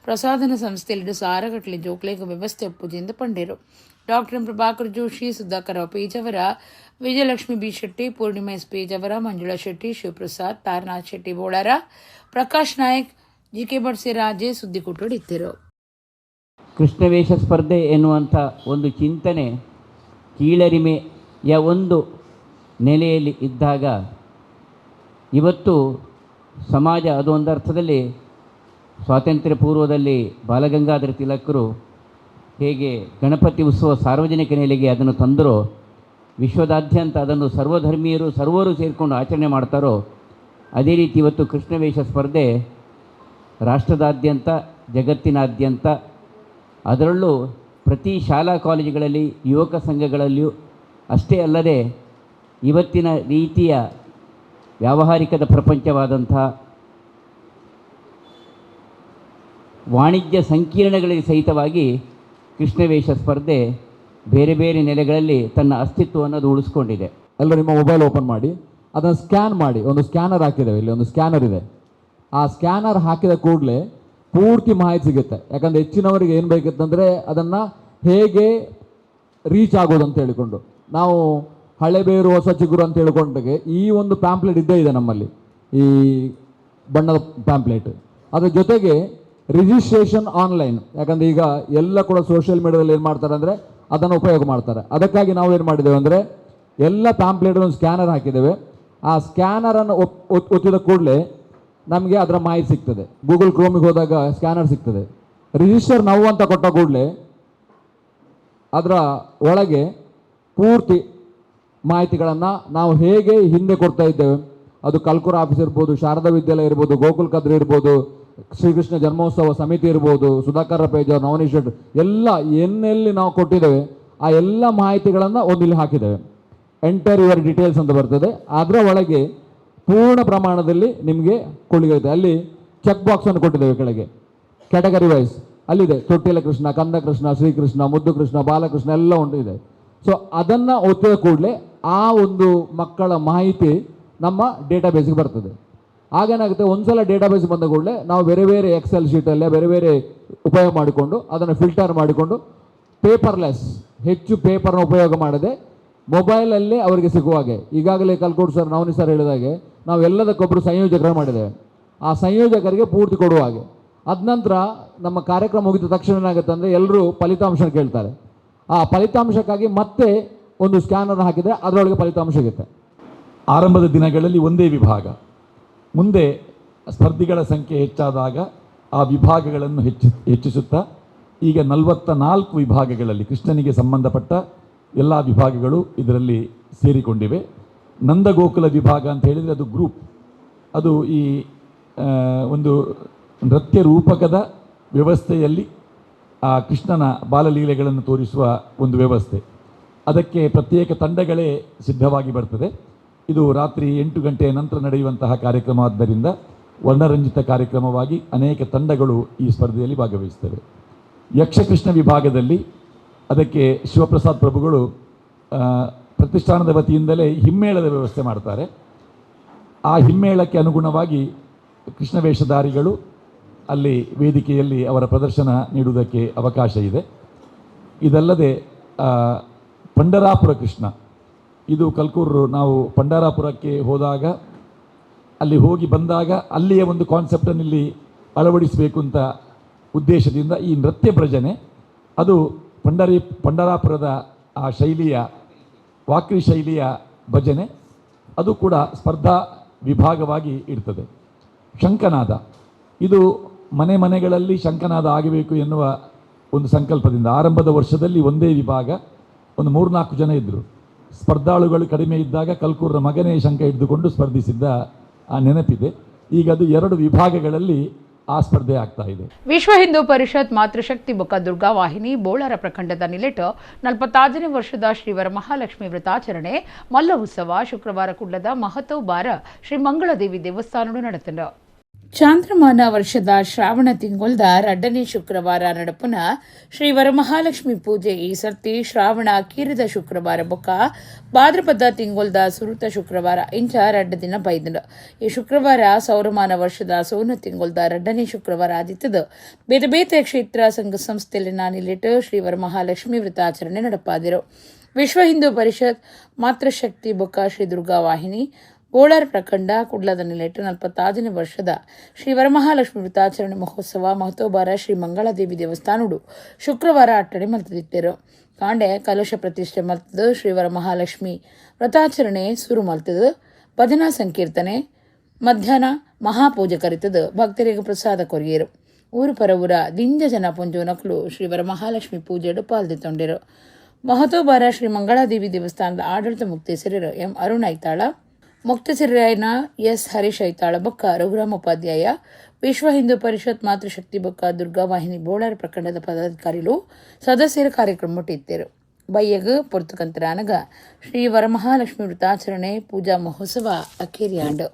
ಪ್ರಸಾದನ ಸಂಸ್ಥೆಲಿಡು ಸಾರಗಟ್ಲೆ ಜೋಕ್ಲೆಗ್ ವ್ಯವಸ್ಥೆ ಒಪ್ಪುಜಿಂದ ಪಂಡೇರು. Doctor M Prabhakar Joshi, Sudhakar Pejavara, Vijayalakshmi B Shetty, Poornima S Pejavara, Manjula Shetty, Shivaprasad, Taranath Shetty Bolara, Prakash Naik, G K Raje ಸುದ್ದಿಕೂಟಡಿದ್ದರು. ಕೃಷ್ಣವೇಷ ಸ್ಪರ್ಧೆ ಎನ್ನುವಂಥ ಒಂದು ಚಿಂತನೆ ಕೀಳರಿಮೆಯ ಒಂದು ನೆಲೆಯಲ್ಲಿ ಇದ್ದಾಗ ಇವತ್ತು ಸಮಾಜ ಅದು ಒಂದರ್ಥದಲ್ಲಿ ಸ್ವಾತಂತ್ರ್ಯ ಪೂರ್ವದಲ್ಲಿ ಬಾಲಗಂಗಾಧರ ತಿಲಕರು ಹೇಗೆ ಗಣಪತಿ ಉತ್ಸವ ಸಾರ್ವಜನಿಕ ನೆಲೆಗೆ ಅದನ್ನು ತಂದರೋ, ವಿಶ್ವದಾದ್ಯಂತ ಅದನ್ನು ಸರ್ವಧರ್ಮೀಯರು ಸರ್ವರು ಸೇರಿಕೊಂಡು ಆಚರಣೆ ಮಾಡ್ತಾರೋ, ಅದೇ ರೀತಿ ಇವತ್ತು ಕೃಷ್ಣವೇಷ ಸ್ಪರ್ಧೆ ರಾಷ್ಟ್ರದಾದ್ಯಂತ, ಜಗತ್ತಿನಾದ್ಯಂತ, ಅದರಲ್ಲೂ ಪ್ರತಿ ಶಾಲಾ ಕಾಲೇಜುಗಳಲ್ಲಿ, ಯುವಕ ಸಂಘಗಳಲ್ಲಿಯೂ ಅಷ್ಟೇ ಅಲ್ಲದೆ ಇವತ್ತಿನ ರೀತಿಯ ವ್ಯಾವಹಾರಿಕದ ಪ್ರಪಂಚವಾದಂಥ ವಾಣಿಜ್ಯ ಸಂಕೀರ್ಣಗಳಿಗೆ ಸಹಿತವಾಗಿ ಕೃಷ್ಣವೇಷ ಸ್ಪರ್ಧೆ ಬೇರೆ ಬೇರೆ ನೆಲೆಗಳಲ್ಲಿ ತನ್ನ ಅಸ್ತಿತ್ವವನ್ನು ಅದು ಉಳಿಸ್ಕೊಂಡಿದೆ. ಎಲ್ಲರೂ ನಿಮ್ಮ ಮೊಬೈಲ್ ಓಪನ್ ಮಾಡಿ ಅದನ್ನು ಸ್ಕ್ಯಾನ್ ಮಾಡಿ, ಒಂದು ಸ್ಕ್ಯಾನರ್ ಹಾಕಿದ್ದೇವೆ, ಇಲ್ಲಿ ಒಂದು ಸ್ಕ್ಯಾನರ್ ಇದೆ. ಆ ಸ್ಕ್ಯಾನರ್ ಹಾಕಿದ ಕೂಡಲೇ ಪೂರ್ತಿ ಮಾಹಿತಿ ಸಿಗುತ್ತೆ. ಯಾಕಂದರೆ ಹೆಚ್ಚಿನವರಿಗೆ ಏನು ಬೇಕಿತ್ತಂದರೆ ಅದನ್ನು ಹೇಗೆ ರೀಚ್ ಆಗೋದು ಅಂತ ಹೇಳಿಕೊಂಡು, ನಾವು ಹಳೆ ಬೇರು ಹೊಸ ಚಿಗುರು ಅಂತ ಹೇಳಿಕೊಂಡಾಗೆ ಈ ಒಂದು ಪ್ಯಾಂಪ್ಲೆಟ್ ಇದ್ದೇ ಇದೆ ನಮ್ಮಲ್ಲಿ, ಈ ಬಣ್ಣದ ಪ್ಯಾಂಪ್ಲೆಟ್. ಅದರ ಜೊತೆಗೆ ರಿಜಿಸ್ಟ್ರೇಷನ್ ಆನ್ಲೈನ್, ಯಾಕಂದರೆ ಈಗ ಎಲ್ಲ ಕೂಡ ಸೋಷಿಯಲ್ ಮೀಡಿಯಾದಲ್ಲಿ ಏನು ಮಾಡ್ತಾರೆ ಅಂದರೆ ಅದನ್ನು ಉಪಯೋಗ ಮಾಡ್ತಾರೆ. ಅದಕ್ಕಾಗಿ ನಾವು ಏನು ಮಾಡಿದ್ದೇವೆ ಅಂದರೆ ಎಲ್ಲ ಪ್ಯಾಂಪ್ಲೆಟ್ ಒಂದು ಸ್ಕ್ಯಾನರ್ ಹಾಕಿದ್ದೇವೆ. ಆ ಸ್ಕ್ಯಾನರನ್ನು ಒತ್ತಿದ ಕೂಡಲೇ ನಮಗೆ ಅದರ ಮಾಹಿತಿ ಸಿಗ್ತದೆ. ಗೂಗಲ್ ಕ್ರೋಮಿಗೆ ಹೋದಾಗ ಸ್ಕ್ಯಾನರ್ ಸಿಗ್ತದೆ. ರಿಜಿಸ್ಟರ್ ನಾವು ಅಂತ ಕೊಟ್ಟ ಕೂಡಲೇ ಅದರ ಒಳಗೆ ಪೂರ್ತಿ ಮಾಹಿತಿಗಳನ್ನು ನಾವು ಹೇಗೆ ಹಿಂದೆ ಕೊಡ್ತಾ ಇದ್ದೇವೆ, ಅದು ಕಲ್ಕುರ ಆಫೀಸ್ ಇರ್ಬೋದು, ಶಾರದಾ ವಿದ್ಯಾಲಯ ಇರ್ಬೋದು, ಗೋಕುಲ್ ಕದ್ರಿ ಇರ್ಬೋದು, ಶ್ರೀಕೃಷ್ಣ ಜನ್ಮೋತ್ಸವ ಸಮಿತಿ ಇರ್ಬೋದು, ಸುಧಾಕರ ಪೇಜ್, ನವನೀಶ್ ಶೆಟ್ಟಿ, ಎಲ್ಲ ಎಲ್ಲೆಲ್ಲಿ ನಾವು ಕೊಟ್ಟಿದ್ದೇವೆ ಆ ಎಲ್ಲ ಮಾಹಿತಿಗಳನ್ನು ಒಂದಿಲ್ಲಿ ಹಾಕಿದ್ದೇವೆ. ಎಂಟರ್ your details ಅಂತ ಬರ್ತದೆ. ಅದರ ಒಳಗೆ ಪೂರ್ಣ ಪ್ರಮಾಣದಲ್ಲಿ ನಿಮಗೆ ಕೊಡುಗೆ ಇದೆ. ಅಲ್ಲಿ ಚೆಕ್ ಬಾಕ್ಸನ್ನು ಕೊಟ್ಟಿದ್ದೇವೆ ಕೆಳಗೆ, ಕ್ಯಾಟಗರಿ ವೈಸ್ ಅಲ್ಲಿದೆ. ತೊಟ್ಟಿಲ ಕೃಷ್ಣ, ಕಂದ ಕೃಷ್ಣ, ಶ್ರೀಕೃಷ್ಣ, ಮುದ್ದು ಕೃಷ್ಣ, ಬಾಲಕೃಷ್ಣ ಎಲ್ಲ ಉಂಟು ಇದೆ. ಸೊ ಅದನ್ನು ಒತ್ತಿದ ಕೂಡಲೇ ಆ ಒಂದು ಮಕ್ಕಳ ಮಾಹಿತಿ ನಮ್ಮ ಡೇಟಾಬೇಸ್ಗೆ ಬರ್ತದೆ. ಆಗೇನಾಗುತ್ತೆ, ಒಂದ್ಸಲ ಡೇಟಾಬೇಸ್ ಬಂದ ಕೂಡಲೇ ನಾವು ಬೇರೆ ಬೇರೆ ಎಕ್ಸೆಲ್ ಶೀಟಲ್ಲೇ ಬೇರೆ ಬೇರೆ ಉಪಯೋಗ ಮಾಡಿಕೊಂಡು ಅದನ್ನು ಫಿಲ್ಟರ್ ಮಾಡಿಕೊಂಡು ಪೇಪರ್ಲೆಸ್, ಹೆಚ್ಚು ಪೇಪರ್ನ ಉಪಯೋಗ ಮಾಡದೆ ಮೊಬೈಲಲ್ಲೇ ಅವರಿಗೆ ಸಿಗುವ ಹಾಗೆ. ಈಗಾಗಲೇ ಕಲ್ಕೋಡ್ ಸರ್, ನವನಿ ಸರ್ ಹೇಳಿದಾಗೆ ನಾವು ಎಲ್ಲದಕ್ಕೊಬ್ಬರು ಸಂಯೋಜಕರು ಮಾಡಿದ್ದೇವೆ. ಆ ಸಂಯೋಜಕರಿಗೆ ಪೂರ್ತಿ ಕೊಡುವ ಹಾಗೆ. ಅದ ನಂತರ ನಮ್ಮ ಕಾರ್ಯಕ್ರಮ ಮುಗಿದ ತಕ್ಷಣ ಏನಾಗುತ್ತೆ ಅಂದರೆ ಎಲ್ಲರೂ ಫಲಿತಾಂಶ ಕೇಳ್ತಾರೆ. ಆ ಫಲಿತಾಂಶಕ್ಕಾಗಿ ಮತ್ತೆ ಒಂದು ಸ್ಕ್ಯಾನರ್ ಹಾಕಿದರೆ ಅದರೊಳಗೆ ಫಲಿತಾಂಶ ಸಿಗುತ್ತೆ. ಆರಂಭದ ದಿನಗಳಲ್ಲಿ ಒಂದೇ ವಿಭಾಗ, ಮುಂದೆ ಸ್ಪರ್ಧಿಗಳ ಸಂಖ್ಯೆ ಹೆಚ್ಚಾದಾಗ ಆ ವಿಭಾಗಗಳನ್ನು ಹೆಚ್ಚಿಸುತ್ತಾ ಈಗ 44 ವಿಭಾಗಗಳಲ್ಲಿ ಕೃಷ್ಣನಿಗೆ ಸಂಬಂಧಪಟ್ಟ ಎಲ್ಲ ವಿಭಾಗಗಳು ಇದರಲ್ಲಿ ಸೇರಿಕೊಂಡಿವೆ. ನಂದಗೋಕುಲ ವಿಭಾಗ ಅಂತ ಹೇಳಿದರೆ ಅದು ಗ್ರೂಪ್, ಅದು ಈ ಒಂದು ನೃತ್ಯ ರೂಪಕದ ವ್ಯವಸ್ಥೆಯಲ್ಲಿ ಆ ಕೃಷ್ಣನ ಬಾಲಲೀಲೆಗಳನ್ನು ತೋರಿಸುವ ಒಂದು ವ್ಯವಸ್ಥೆ. ಅದಕ್ಕೆ ಪ್ರತ್ಯೇಕ ತಂಡಗಳೇ ಸಿದ್ಧವಾಗಿ ಬರ್ತದೆ. ಇದು ರಾತ್ರಿ 8 ಗಂಟೆಯ ನಂತರ ನಡೆಯುವಂತಹ ಕಾರ್ಯಕ್ರಮ. ಆದ್ದರಿಂದ ವರ್ಣರಂಜಿತ ಕಾರ್ಯಕ್ರಮವಾಗಿ ಅನೇಕ ತಂಡಗಳು ಈ ಸ್ಪರ್ಧೆಯಲ್ಲಿ ಭಾಗವಹಿಸ್ತವೆ. ಯಕ್ಷಕೃಷ್ಣ ವಿಭಾಗದಲ್ಲಿ ಅದಕ್ಕೆ ಶಿವಪ್ರಸಾದ್ ಪ್ರಭುಗಳು ಪ್ರತಿಷ್ಠಾನದ ವತಿಯಿಂದಲೇ ಹಿಮ್ಮೇಳದ ವ್ಯವಸ್ಥೆ ಮಾಡ್ತಾರೆ. ಆ ಹಿಮ್ಮೇಳಕ್ಕೆ ಅನುಗುಣವಾಗಿ ಕೃಷ್ಣ ವೇಷಧಾರಿಗಳು ಅಲ್ಲಿ ವೇದಿಕೆಯಲ್ಲಿ ಅವರ ಪ್ರದರ್ಶನ ನೀಡುವುದಕ್ಕೆ ಅವಕಾಶ ಇದೆ. ಇದಲ್ಲದೆ ಪಂಡರಾಪುರ ಕೃಷ್ಣ, ಇದು ಕಲ್ಕೂರು, ನಾವು ಪಂಡರಾಪುರಕ್ಕೆ ಹೋದಾಗ ಅಲ್ಲಿ ಹೋಗಿ ಬಂದಾಗ ಅಲ್ಲಿಯ ಒಂದು ಕಾನ್ಸೆಪ್ಟನ್ನು ಇಲ್ಲಿ ಅಳವಡಿಸಬೇಕು ಅಂತ ಉದ್ದೇಶದಿಂದ ಈ ನೃತ್ಯ ಭಜನೆ, ಅದು ಪಂಡರಾಪುರದ ಆ ಶೈಲಿಯ ವಾಕ್ರಿ ಶೈಲಿಯ ಭಜನೆ, ಅದು ಕೂಡ ಸ್ಪರ್ಧಾ ವಿಭಾಗವಾಗಿ ಇರ್ತದೆ. ಶಂಖನಾದ, ಇದು ಮನೆ ಮನೆಗಳಲ್ಲಿ ಶಂಖನಾದ ಆಗಬೇಕು ಎನ್ನುವ ಒಂದು ಸಂಕಲ್ಪದಿಂದ ಆರಂಭದ ವರ್ಷದಲ್ಲಿ ಒಂದೇ ವಿಭಾಗ, ಒಂದು 3-4 ಜನ ಇದ್ದರು. ಸ್ಪರ್ಧಾಳುಗಳು ಕಡಿಮೆ ಇದ್ದಾಗ ಕಲ್ಕೂರರ ಮಗನೇ ಶಂಖ ಹಿಡಿದುಕೊಂಡು ಸ್ಪರ್ಧಿಸಿದ್ದ ಆ ನೆನಪಿದೆ. ಈಗ ಅದು 2 ವಿಭಾಗಗಳಲ್ಲಿ ಆ ಸ್ಪರ್ಧೆ ಆಗ್ತಾ ಇದೆ. ವಿಶ್ವ ಹಿಂದೂ ಪರಿಷತ್ ಮಾತೃಶಕ್ತಿ ಬೊಕ್ಕ ದುರ್ಗಾ ವಾಹಿನಿ ಬೋಳಾರ ಪ್ರಖಂಡದ ನಿಲೆಟ್ 46ನೇ ವರ್ಷದ ಶ್ರೀವರ ಮಹಾಲಕ್ಷ್ಮಿ ವ್ರತಾಚರಣೆ ಮಲ್ಲ ಉತ್ಸವ ಶುಕ್ರವಾರ ಕುಡ್ಲದ ಮಹತೋಬಾರ ಶ್ರೀ ಮಂಗಳದೇವಿ ದೇವಸ್ಥಾನ ನಡೆತನು. ಚಾಂದ್ರಮಾನ ವರ್ಷದ ಶ್ರಾವಣ ತಿಂಗೊಲ್ದ 2ನೇ ಶುಕ್ರವಾರ ನಡಪುನ ಶ್ರೀ ವರಮಹಾಲಕ್ಷ್ಮಿ ಪೂಜೆ ಈ ಸರ್ತಿ ಶ್ರಾವಣ ಕೀರಿದ ಶುಕ್ರವಾರ ಬೊಕ್ಕ ಭಾದ್ರಪದ ತಿಂಗೊಲ್ದ ಸುರುತ ಶುಕ್ರವಾರ ಇಂಚ 2 ದಿನ ಬೈದನು. ಈ ಶುಕ್ರವಾರ ಸೌರಮಾನ ವರ್ಷದ ಸೋನ ತಿಂಗೊಲ್ದ 2ನೇ ಶುಕ್ರವಾರ ಆದಿತ್ತದ. ಬೇರೆ ಬೇತೆ ಕ್ಷೇತ್ರ ಸಂಘ ಸಂಸ್ಥೆಯಲ್ಲಿ ನಿಲ್ಲಿಟ್ಟು ಶ್ರೀ ವರಮಹಾಲಕ್ಷ್ಮಿ ವ್ರತಾಚರಣೆ ನಡಪಾದಿರು. ವಿಶ್ವ ಹಿಂದೂ ಪರಿಷತ್ ಮಾತೃಶಕ್ತಿ ಬೊಕ್ಕ ಶ್ರೀ ದುರ್ಗಾ ವಾಹಿನಿ ಬೋಳಾರ್ ಪ್ರಖಂಡ ಕುಡ್ಲದ ನಿಲೆಟ್ಟು 46ನೇ ವರ್ಷದ ಶ್ರೀ ವರಮಹಾಲಕ್ಷ್ಮಿ ವ್ರತಾಚರಣೆ ಮಹೋತ್ಸವ ಮಹತೋಬಾರ ಶ್ರೀ ಮಂಗಳಾದೇವಿ ದೇವಸ್ಥಾನಡು ಶುಕ್ರವಾರ ಅಟ್ಟಣೆ ಮಲ್ತದಿತ್ತರು. ಕಾಂಡೆ ಕಲಶ ಪ್ರತಿಷ್ಠೆ ಮಲ್ತದು ಶ್ರೀ ವರಮಹಾಲಕ್ಷ್ಮಿ ವ್ರತಾಚರಣೆ ಸುರು ಮಲ್ತದು ಭಜನಾ ಸಂಕೀರ್ತನೆ ಮಧ್ಯಾಹ್ನ ಮಹಾಪೂಜೆ ಕರಿತದು ಭಕ್ತರಿಗೆ ಪ್ರಸಾದ ಕೊರಿಯರು. ಊರು ಪರವೂರ ದಿಂಜ ಜನ ಪುಂಜೋನಕ್ಲು ಶ್ರೀ ವರಮಹಾಲಕ್ಷ್ಮಿ ಪೂಜೆಡು ಪಾಲ್ದಿತ್ತೊಂಡಿರು. ಮಹತೋಬಾರ ಶ್ರೀ ಮಂಗಳಾದೇವಿ ದೇವಸ್ಥಾನದ ಆಡಳಿತ ಮುಕ್ತೇಸರರು ಎಂ ಅರುಣ್ ಐತಾಳ, ಮುಕ್ತಸಿರಾಯನ ಎಸ್ ಹರೀಶ್ ಐತಾಳ ಬೊಕ್ಕ ರಘುರಾಮ ಉಪಾಧ್ಯಾಯ, ವಿಶ್ವ ಹಿಂದೂ ಪರಿಷತ್ ಮಾತೃಶಕ್ತಿ ಬೊಕ್ಕ ದುರ್ಗಾವಾಹಿನಿ ಬೋಳಾರ ಪ್ರಖಂಡದ ಪದಾಧಿಕಾರಿಗಳು ಸದಸ್ಯರ ಕಾರ್ಯಕ್ರಮ ಇಟ್ಟಿದ್ದರು. ಬಯ್ಯಗ ಪೊರ್ತುಕಂತರಾನಗ ಶ್ರೀ ವರಮಹಾಲಕ್ಷ್ಮಿ ವ್ರತಾಚರಣೆ ಪೂಜಾ ಮಹೋತ್ಸವ ಅಖೇರಿಯಾಂಡು.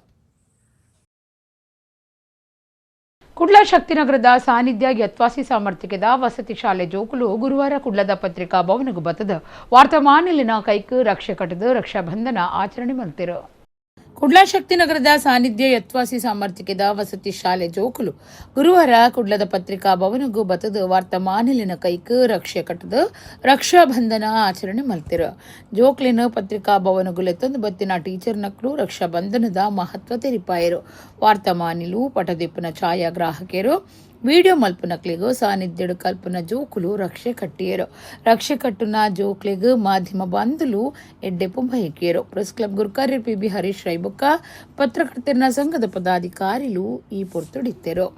ಕುಡ್ಲ ಶಕ್ತಿನಗರದ ಸಾನ್ನಿಧ್ಯ ಯತ್ವಾಸಿ ಸಾಮರ್ಥ್ಯದ ವಸತಿ ಶಾಲೆ ಜೋಕುಲು ಗುರುವಾರ ಕುಡ್ಲದ ಪತ್ರಿಕಾ ಭವನಗು ಬತ್ತದ ವಾರ್ತಮಾನಿಲಿನ ಕೈಕ್ ರಕ್ಷೆ ಕಟ್ಟದ ರಕ್ಷಾಬಂಧನ ಆಚರಣೆ ಮಲ್ತಿರು. ಕುಡ್ಲ ಶಕ್ತಿನಗರದ ಸಾನ್ನಿಧ್ಯ ಯತ್ವಾಸಿ ಸಾಮರ್ಥ್ಯದ ವಸತಿ ಶಾಲೆ ಜೋಕುಲು ಗುರುವಾರ ಕುಡ್ಲದ ಪತ್ರಿಕಾ ಭವನಗು ಬತ್ತದ ವಾರ್ತಮಾನಿಲಿನ ಕೈಕ್ ರಕ್ಷೆ ಕಟ್ಟದ ರಕ್ಷಾಬಂಧನ ಆಚರಣೆ ಮಲ್ತಿರು. ಜೋಕ್ಲಿನ ಪತ್ರಿಕಾ ಭವನಗುಲೆತ್ತೊಂದು ಬತ್ತಿನ ಟೀಚರ್ ನಕ್ಲು ರಕ್ಷಾಬಂಧನದ ಮಹತ್ವ ತೆರಿಪಾಯರು. ವಾರ್ತಮಾನಿಲು ಪಟದೀಪನ ಛಾಯಾಗ್ರಾಹಕರು ವಿಡಿಯೋ ಮಲ್ಪನಕ್ಲಿಗೂ ಸಾನ್ನಿಧ್ಯಡು ಕಲ್ಪನ ಜೋಕುಲು ರಕ್ಷೆ ಕಟ್ಟಿಯರು. ರಕ್ಷೆ ಕಟ್ಟುನ ಜೋಕ್ಲಿಗೂ ಮಾಧ್ಯಮ ಬಂಧುಲು ಎಡ್ಡೆಪು ಬಯಕಿಯರು. ಪ್ರೆಸ್ ಕ್ಲಬ್ ಗುರುಕಾರ್ಯ ಪಿ ಬಿ ಹರೀಶ್ ರೈಬುಕ್ಕ ಪತ್ರಕರ್ತರ ಸಂಘದ ಪದಾಧಿಕಾರಿಲು ಈ ಪೊರ್ತುಡಿತ್ತರು.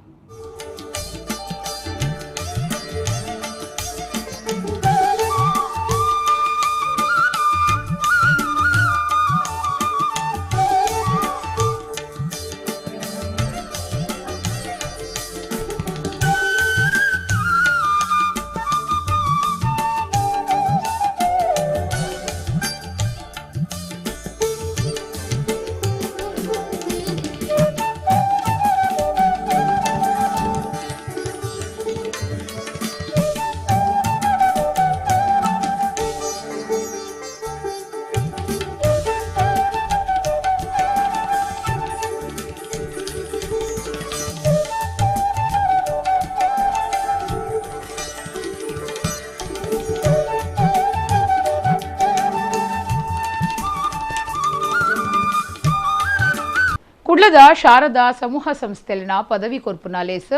ಕುಡ್ಲದ ಶಾರದಾ ಸಮೂಹ ಸಂಸ್ಥೆಯಲ್ಲಿನ ಪದವಿ ಕೊರ್ಪುನ ಲೇಸ್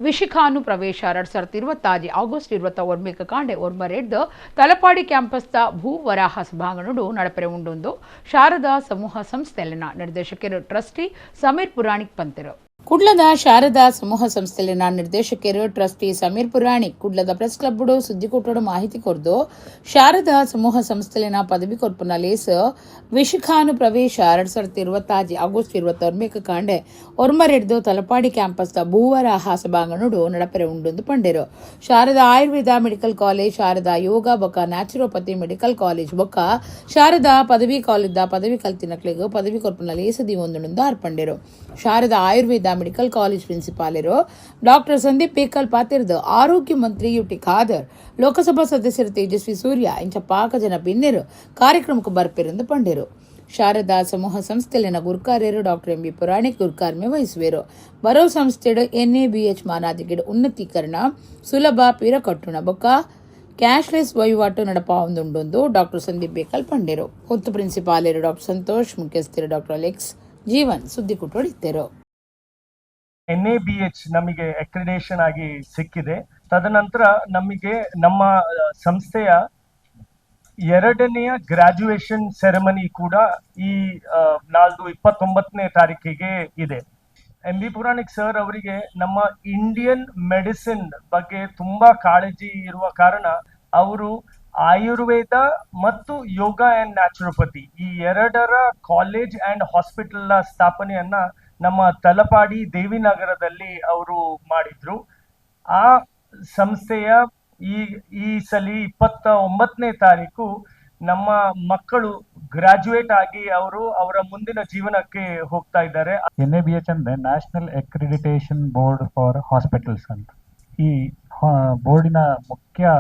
ವಿಶಿಖಾನು ಪ್ರವೇಶ 2026 ಆಗಸ್ಟ್ 21 ಕಾಂಡೆ ಒರ್ಮರೆಡ್ದು ತಲಪಾಡಿ ಕ್ಯಾಂಪಸ್ದ ಭೂ ವರಾಹ ಸಭಾಂಗಣಡು ನಡಪರೆ ಉಂಡೊಂದು ಶಾರದಾ ಸಮೂಹ ಸಂಸ್ಥೆಯಲ್ಲಿನ ನಿರ್ದೇಶಕರು ಟ್ರಸ್ಟಿ ಸಮೀರ್ ಪುರಾಣಿಕ್ ಪಂತರು. ಕುಡ್ಲದ ಶಾರದಾ ಸಮೂಹ ಸಂಸ್ಥೆಲಿನ ನಿರ್ದೇಶಕರು ಟ್ರಸ್ಟಿ ಸಮೀರ್ ಪುರಾಣಿಕ್ ಕುಡ್ಲದ ಪ್ರೆಸ್ ಕ್ಲಬ್ಡು ಸುದ್ದಿಕೂಟಡು ಮಾಹಿತಿ ಕೊರ್ದು, ಶಾರದಾ ಸಮೂಹ ಸಂಸ್ಥೆಲಿನ ಪದವಿ ಕೊರ್ಪುನ ಲೇಸ್ ವಿಶಿಖಾನು ಪ್ರವೇಶ 2026 ಆಗಸ್ಟ್ 29 ಕಾಂಡೆ 9ರೆಡ್ದು ತಲಪಾಡಿ ಕ್ಯಾಂಪಸ್ದ ಭೂವರಾಹ ಸಭಾಂಗಣಡು ನಡಪೆರೆ ಉಂಡುಂದು ಪಂಡೆರು. ಶಾರದಾ ಆಯುರ್ವೇದ ಮೆಡಿಕಲ್ ಕಾಲೇಜ್, ಶಾರದಾ ಯೋಗ ಬೊಕ್ಕ naturopathy medical college ಬೊಕ್ಕ ಶಾರದಾ ಪದವಿ ಕಾಲೇಜ್ದ ಪದವಿ ಕಲ್ತಿನಕ್ಲೆಗ್ ಪದವಿ ಕೊರ್ಪುನ ಲೇಸ್ ದೀವೊಂದುಂಡು ಆರ್ ಪಂಡೆರು. ಶಾರದಾ ಆಯುರ್ವೇದ ಮೆಡಿಕಲ್ ಕಾಲೇಜ್ ಪ್ರಿನ್ಸಿಪಾಲರು ಡಾಕ್ಟರ್ ಸಂದೀಪ್ ಬೇಕಲ್ ಪಾತೆರ್ದು, ಆರೋಗ್ಯ ಮಂತ್ರಿ ಯುಟಿ ಖಾದರ್, ಲೋಕಸಭಾ ಸದಸ್ಯರು ತೇಜಸ್ವಿ ಸೂರ್ಯ ಇಂಚ ಪಾಕ ಜನ ಬಿನ್ನೆರು ಕಾರ್ಯಕ್ರಮಕ್ಕೆ ಬರ್ಪೆರೆಂದು ಪಂಡೆರು. ಶಾರದಾ ಸಮೂಹ ಸಂಸ್ಥೆಲಿನ ಗುರ್ಕಾರ್ಯರು doctor M B Puranik ಗುರ್ಕಾರ್ಮೆ ವಹಿಸುವೆರು. ಬರೋ ಸಂಸ್ಥೆಡು ಎನ್ಎಬಿಎಚ್ ಮಾನಾದಿಗೆಡ್ ಉನ್ನತೀಕರಣ, ಸುಲಭ ಪಿರ ಕಟ್ಟುಣ ಬೊಕ್ಕ ಕ್ಯಾಶ್ಲೆಸ್ ವಹಿವಾಟು ನಡಪಾವೊಂದುಂಡು ಡಾಕ್ಟರ್ ಸಂದೀಪ್ ಬೇಕಲ್ ಪಂಡೆರು. ಒತ್ತು ಪ್ರಿನ್ಸಿಪಾಲರು ಡಾಕ್ಟರ್ ಸಂತೋಷ್, ಮುಖ್ಯಸ್ಥರು ಡಾಕ್ಟರ್ ಅಲೆಕ್ಸ್ ಜೀವನ್ ಸುದ್ದಿಕೂಟೊಡಿತ್ತರು. ಎನ್ಎಬಿಎಚ್ ನಮಗೆ ಅಕ್ರಿಡೇಷನ್ ಆಗಿ ಸಿಕ್ಕಿದೆ. ತದನಂತರ ನಮಗೆ ನಮ್ಮ ಸಂಸ್ಥೆಯ ಎರಡನೆಯ ಗ್ರಾಜುಯೇಷನ್ ಸೆರೆಮನಿ ಕೂಡ ಈ ನಾಲ್ದು 29ನೇ ತಾರೀಕಿಗೆ ಇದೆ. M B Puranik sir ಅವರಿಗೆ ನಮ್ಮ ಇಂಡಿಯನ್ ಮೆಡಿಸಿನ್ ಬಗ್ಗೆ ತುಂಬಾ ಕಾಳಜಿ ಇರುವ ಕಾರಣ ಅವರು ಆಯುರ್ವೇದ ಮತ್ತು ಯೋಗ ಅಂಡ್ ನ್ಯಾಚುರೋಪತಿ ಈ ಎರಡರ college and hospital ಸ್ಥಾಪನೆಯನ್ನ ನಮ್ಮ ತಲಪಾಡಿ ದೇವಿನಗರದಲ್ಲಿ ಅವರು ಮಾಡಿದ್ರು. ಆ ಸಂಸ್ಥೆಯ ಈ ಈ ಸಲಿ 29ನೇ ತಾರೀಕು ನಮ್ಮ ಮಕ್ಕಳು ಗ್ರಾಜುಯೇಟ್ ಆಗಿ ಅವರು ಅವರ ಮುಂದಿನ ಜೀವನಕ್ಕೆ ಹೋಗ್ತಾ ಇದ್ದಾರೆ. ಎನ್ಎಬಿಎಚ್ ಅಂದರೆ National Accreditation Board for Hospitals ಅಂತ. ಈ ಬೋರ್ಡಿನ ಮುಖ್ಯ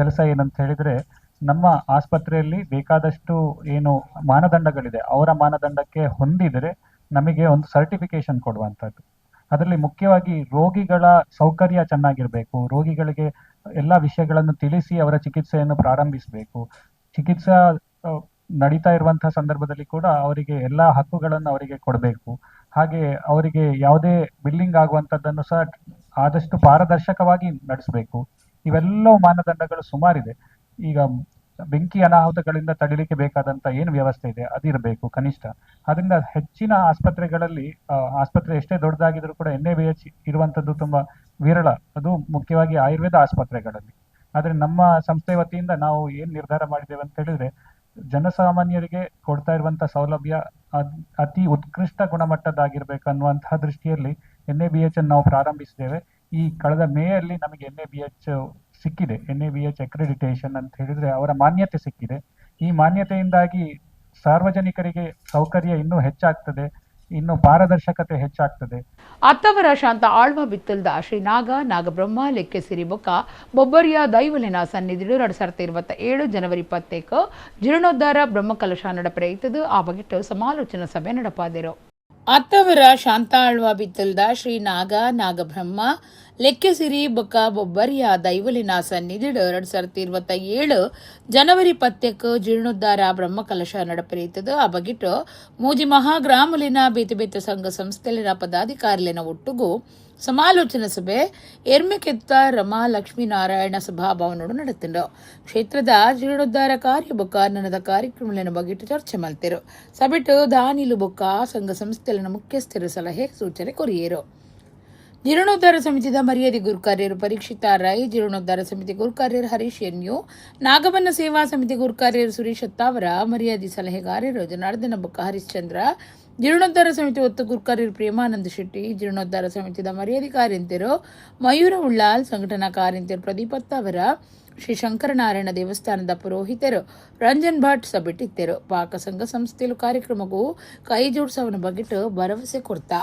ಕೆಲಸ ಏನಂತ ಹೇಳಿದರೆ, ನಮ್ಮ ಆಸ್ಪತ್ರೆಯಲ್ಲಿ ಬೇಕಾದಷ್ಟು ಏನು ಮಾನದಂಡಗಳಿದೆ, ಅವರ ಮಾನದಂಡಕ್ಕೆ ಹೊಂದಿದರೆ ನಮಗೆ ಒಂದು ಸರ್ಟಿಫಿಕೇಶನ್ ಕೊಡುವಂಥದ್ದು. ಅದರಲ್ಲಿ ಮುಖ್ಯವಾಗಿ ರೋಗಿಗಳ ಸೌಕರ್ಯ ಚೆನ್ನಾಗಿರಬೇಕು, ರೋಗಿಗಳಿಗೆ ಎಲ್ಲ ವಿಷಯಗಳನ್ನು ತಿಳಿಸಿ ಅವರ ಚಿಕಿತ್ಸೆಯನ್ನು ಪ್ರಾರಂಭಿಸಬೇಕು. ಚಿಕಿತ್ಸಾ ನಡೀತಾ ಇರುವಂತಹ ಸಂದರ್ಭದಲ್ಲಿ ಕೂಡ ಅವರಿಗೆ ಎಲ್ಲ ಹಕ್ಕುಗಳನ್ನು ಅವರಿಗೆ ಕೊಡಬೇಕು. ಹಾಗೆ ಅವರಿಗೆ ಯಾವುದೇ ಬಿಲ್ಲಿಂಗ್ ಆಗುವಂಥದ್ದನ್ನು ಸಹ ಆದಷ್ಟು ಪಾರದರ್ಶಕವಾಗಿ ನಡೆಸಬೇಕು. ಇವೆಲ್ಲವೂ ಮಾನದಂಡಗಳು ಸುಮಾರಿದೆ. ಈಗ ಬೆಂಕಿ ಅನಾಹುತಗಳಿಂದ ತಡಿಲಿಕ್ಕೆ ಬೇಕಾದಂಥ ಏನು ವ್ಯವಸ್ಥೆ ಇದೆ ಅದಿರಬೇಕು ಕನಿಷ್ಠ. ಅದರಿಂದ ಹೆಚ್ಚಿನ ಆಸ್ಪತ್ರೆಗಳಲ್ಲಿ ಆಸ್ಪತ್ರೆ ಎಷ್ಟೇ ದೊಡ್ಡದಾಗಿದ್ರೂ ಕೂಡ ಎನ್ಎಬಿಎಚ್ ಇರುವಂಥದ್ದು ತುಂಬ ವಿರಳ, ಅದು ಮುಖ್ಯವಾಗಿ ಆಯುರ್ವೇದ ಆಸ್ಪತ್ರೆಗಳಲ್ಲಿ. ಆದರೆ ನಮ್ಮ ಸಂಸ್ಥೆ ವತಿಯಿಂದ ನಾವು ಏನು ನಿರ್ಧಾರ ಮಾಡಿದ್ದೇವೆ ಅಂತ ಹೇಳಿದ್ರೆ, ಜನಸಾಮಾನ್ಯರಿಗೆ ಕೊಡ್ತಾ ಇರುವಂಥ ಸೌಲಭ್ಯ ಅತಿ ಉತ್ಕೃಷ್ಟ ಗುಣಮಟ್ಟದ್ದಾಗಿರ್ಬೇಕು ಅನ್ನುವಂತಹ ದೃಷ್ಟಿಯಲ್ಲಿ ಎನ್ಎಬಿಎಚ್ ಅನ್ನು ನಾವು ಪ್ರಾರಂಭಿಸಿದ್ದೇವೆ. ಈ ಕಳೆದ ಮೇಯಲ್ಲಿ ನಮಗೆ ಎನ್ಎಬಿಎಚ್ ಸಿಕ್ಕಿದೆ. ಎನ್ಎಬಿಎಚ್ ಅಕ್ರೆಡಿಟೇಷನ್ ಅಂತ ಹೇಳಿದ್ರೆ ಅವರ ಮಾನ್ಯತೆ ಸಿಕ್ಕಿದೆ. ಈ ಮಾನ್ಯತೆಯಿಂದಾಗಿ ಸಾರ್ವಜನಿಕರಿಗೆ ಸೌಕರ್ಯ ಇನ್ನೂ ಹೆಚ್ಚಾಗ್ತದೆ, ಇನ್ನು ಪಾರದರ್ಶಕತೆ ಹೆಚ್ಚಾಗ್ತದೆ. ಅತ್ತವರ ಶಾಂತ ಆಳ್ವ ಬಿತ್ತಲ್ದ ಶ್ರೀ ನಾಗ ನಾಗಬ್ರಹ್ಮ ಲೆಕ್ಕೆಸಿರಿ ಬೊಕ್ಕ ಬೊಬ್ಬರಿಯ ದೈವಲಿನ ಸನ್ನಿಧಿಡು 2027 ಜನವರಿ 21 ಜೀರ್ಣೋದ್ಧಾರ ಬ್ರಹ್ಮಕಲಶ ನಡಪರೆ ಇತ್ತದು. ಆ ಬಗೆಟ್ಟು ಸಮಾಲೋಚನಾ ಸಭೆ ನಡಪಾದಿರು. ಅತ್ತವರ ಶಾಂತ ಆಳ್ವ ಬಿತ್ತಲ್ದ ಶ್ರೀ ನಾಗ ನಾಗಬ್ರಹ್ಮ ಲೆಕ್ಕೆಸಿರಿ ಬೊಕ್ಕ ಬೊಬ್ಬರಿಯ ದೈವಲಿನ ಸನ್ನಿಧಿಡು 2027 ಜನವರಿ 21 ಜೀರ್ಣೋದ್ಧಾರ ಬ್ರಹ್ಮಕಲಶ ನಡಪರೆಯಿತದು. ಆ ಬಗೆಟ್ಟು ಮೂಜಿ ಮಹಾಗ್ರಾಮಲಿನ ಬೇತೆ ಬೇತೆ ಸಂಘ ಸಂಸ್ಥೆಲಿನ ಪದಾಧಿಕಾರಿಲಿನ ಒಟ್ಟುಗು ಸಮಾಲೋಚನಾ ಸಭೆ ಎರ್ಮೆಕೆತ್ತ ರಮಾ ಲಕ್ಷ್ಮೀನಾರಾಯಣ ಸಭಾಭವನೋಡು ನಡೆತುಂಡು. ಕ್ಷೇತ್ರದ ಜೀರ್ಣೋದ್ಧಾರ ಕಾರ್ಯ ಬೊಕ್ಕ ನನದ ಕಾರ್ಯಕ್ರಮಲಿನ ಬಗೆಟ್ಟು ಚರ್ಚೆ ಮಲ್ತೆರು. ಸಭೆಟು ದಾನಿಲು ಬೊಕ್ಕ ಸಂಘ ಸಂಸ್ಥೆಲಿನ ಮುಖ್ಯಸ್ಥರು ಸಲಹೆ ಸೂಚನೆ ಕೊರಿಯೇರು. ಜೀರ್ಣೋದ್ಧಾರ ಸಮಿತಿದ ಮರ್ಯಾದೆ ಗುರುಕಾರ್ಯರು ಪರೀಕ್ಷಿತ ರೈ, ಜೀರ್ಣೋದ್ಧಾರ ಸಮಿತಿ ಗುರುಕಾರ್ಯರು ಹರೀಶ್ ಎನ್ಯು, ನಾಗಬನ್ನ ಸೇವಾ ಸಮಿತಿ ಗುರುಕಾರ್ಯರು ಸುರೇಶ್ ಅತ್ತಾವರ, ಮರ್ಯಾದೆ ಸಲಹೆಗಾರರು ಜನಾರ್ದನ ಬೊಕ್ಕ ಹರಿಶ್ಚಂದ್ರ, ಜೀರ್ಣೋದ್ಧಾರ ಸಮಿತಿ ಒತ್ತು ಗುರುಕಾರ್ಯರು ಪ್ರೇಮಾನಂದ ಶೆಟ್ಟಿ, ಜೀರ್ಣೋದ್ಧಾರ ಸಮಿತಿದ ಮರ್ಯಾದೆ ಕಾರ್ಯಂತೆರು ಮಯೂರ ಉಳ್ಳಾಲ್, ಸಂಘಟನಾ ಕಾರ್ಯಂತೆರು ಪ್ರದೀಪ್ ಅತ್ತಾವರ, ಶ್ರೀ ಶಂಕರನಾರಾಯಣ ದೇವಸ್ಥಾನದ ಪುರೋಹಿತರು ರಂಜನ್ ಭಟ್ ಸಭೆಟ್ಟಿದ್ದರು. ಪಾಕ ಸಂಘ ಸಂಸ್ಥೆಲು ಕಾರ್ಯಕ್ರಮಕ್ಕೂ ಕೈ ಜೋಡಿಸವನ ಬಗೆಟ್ಟು ಭರವಸೆ ಕೊಡ್ತಾ.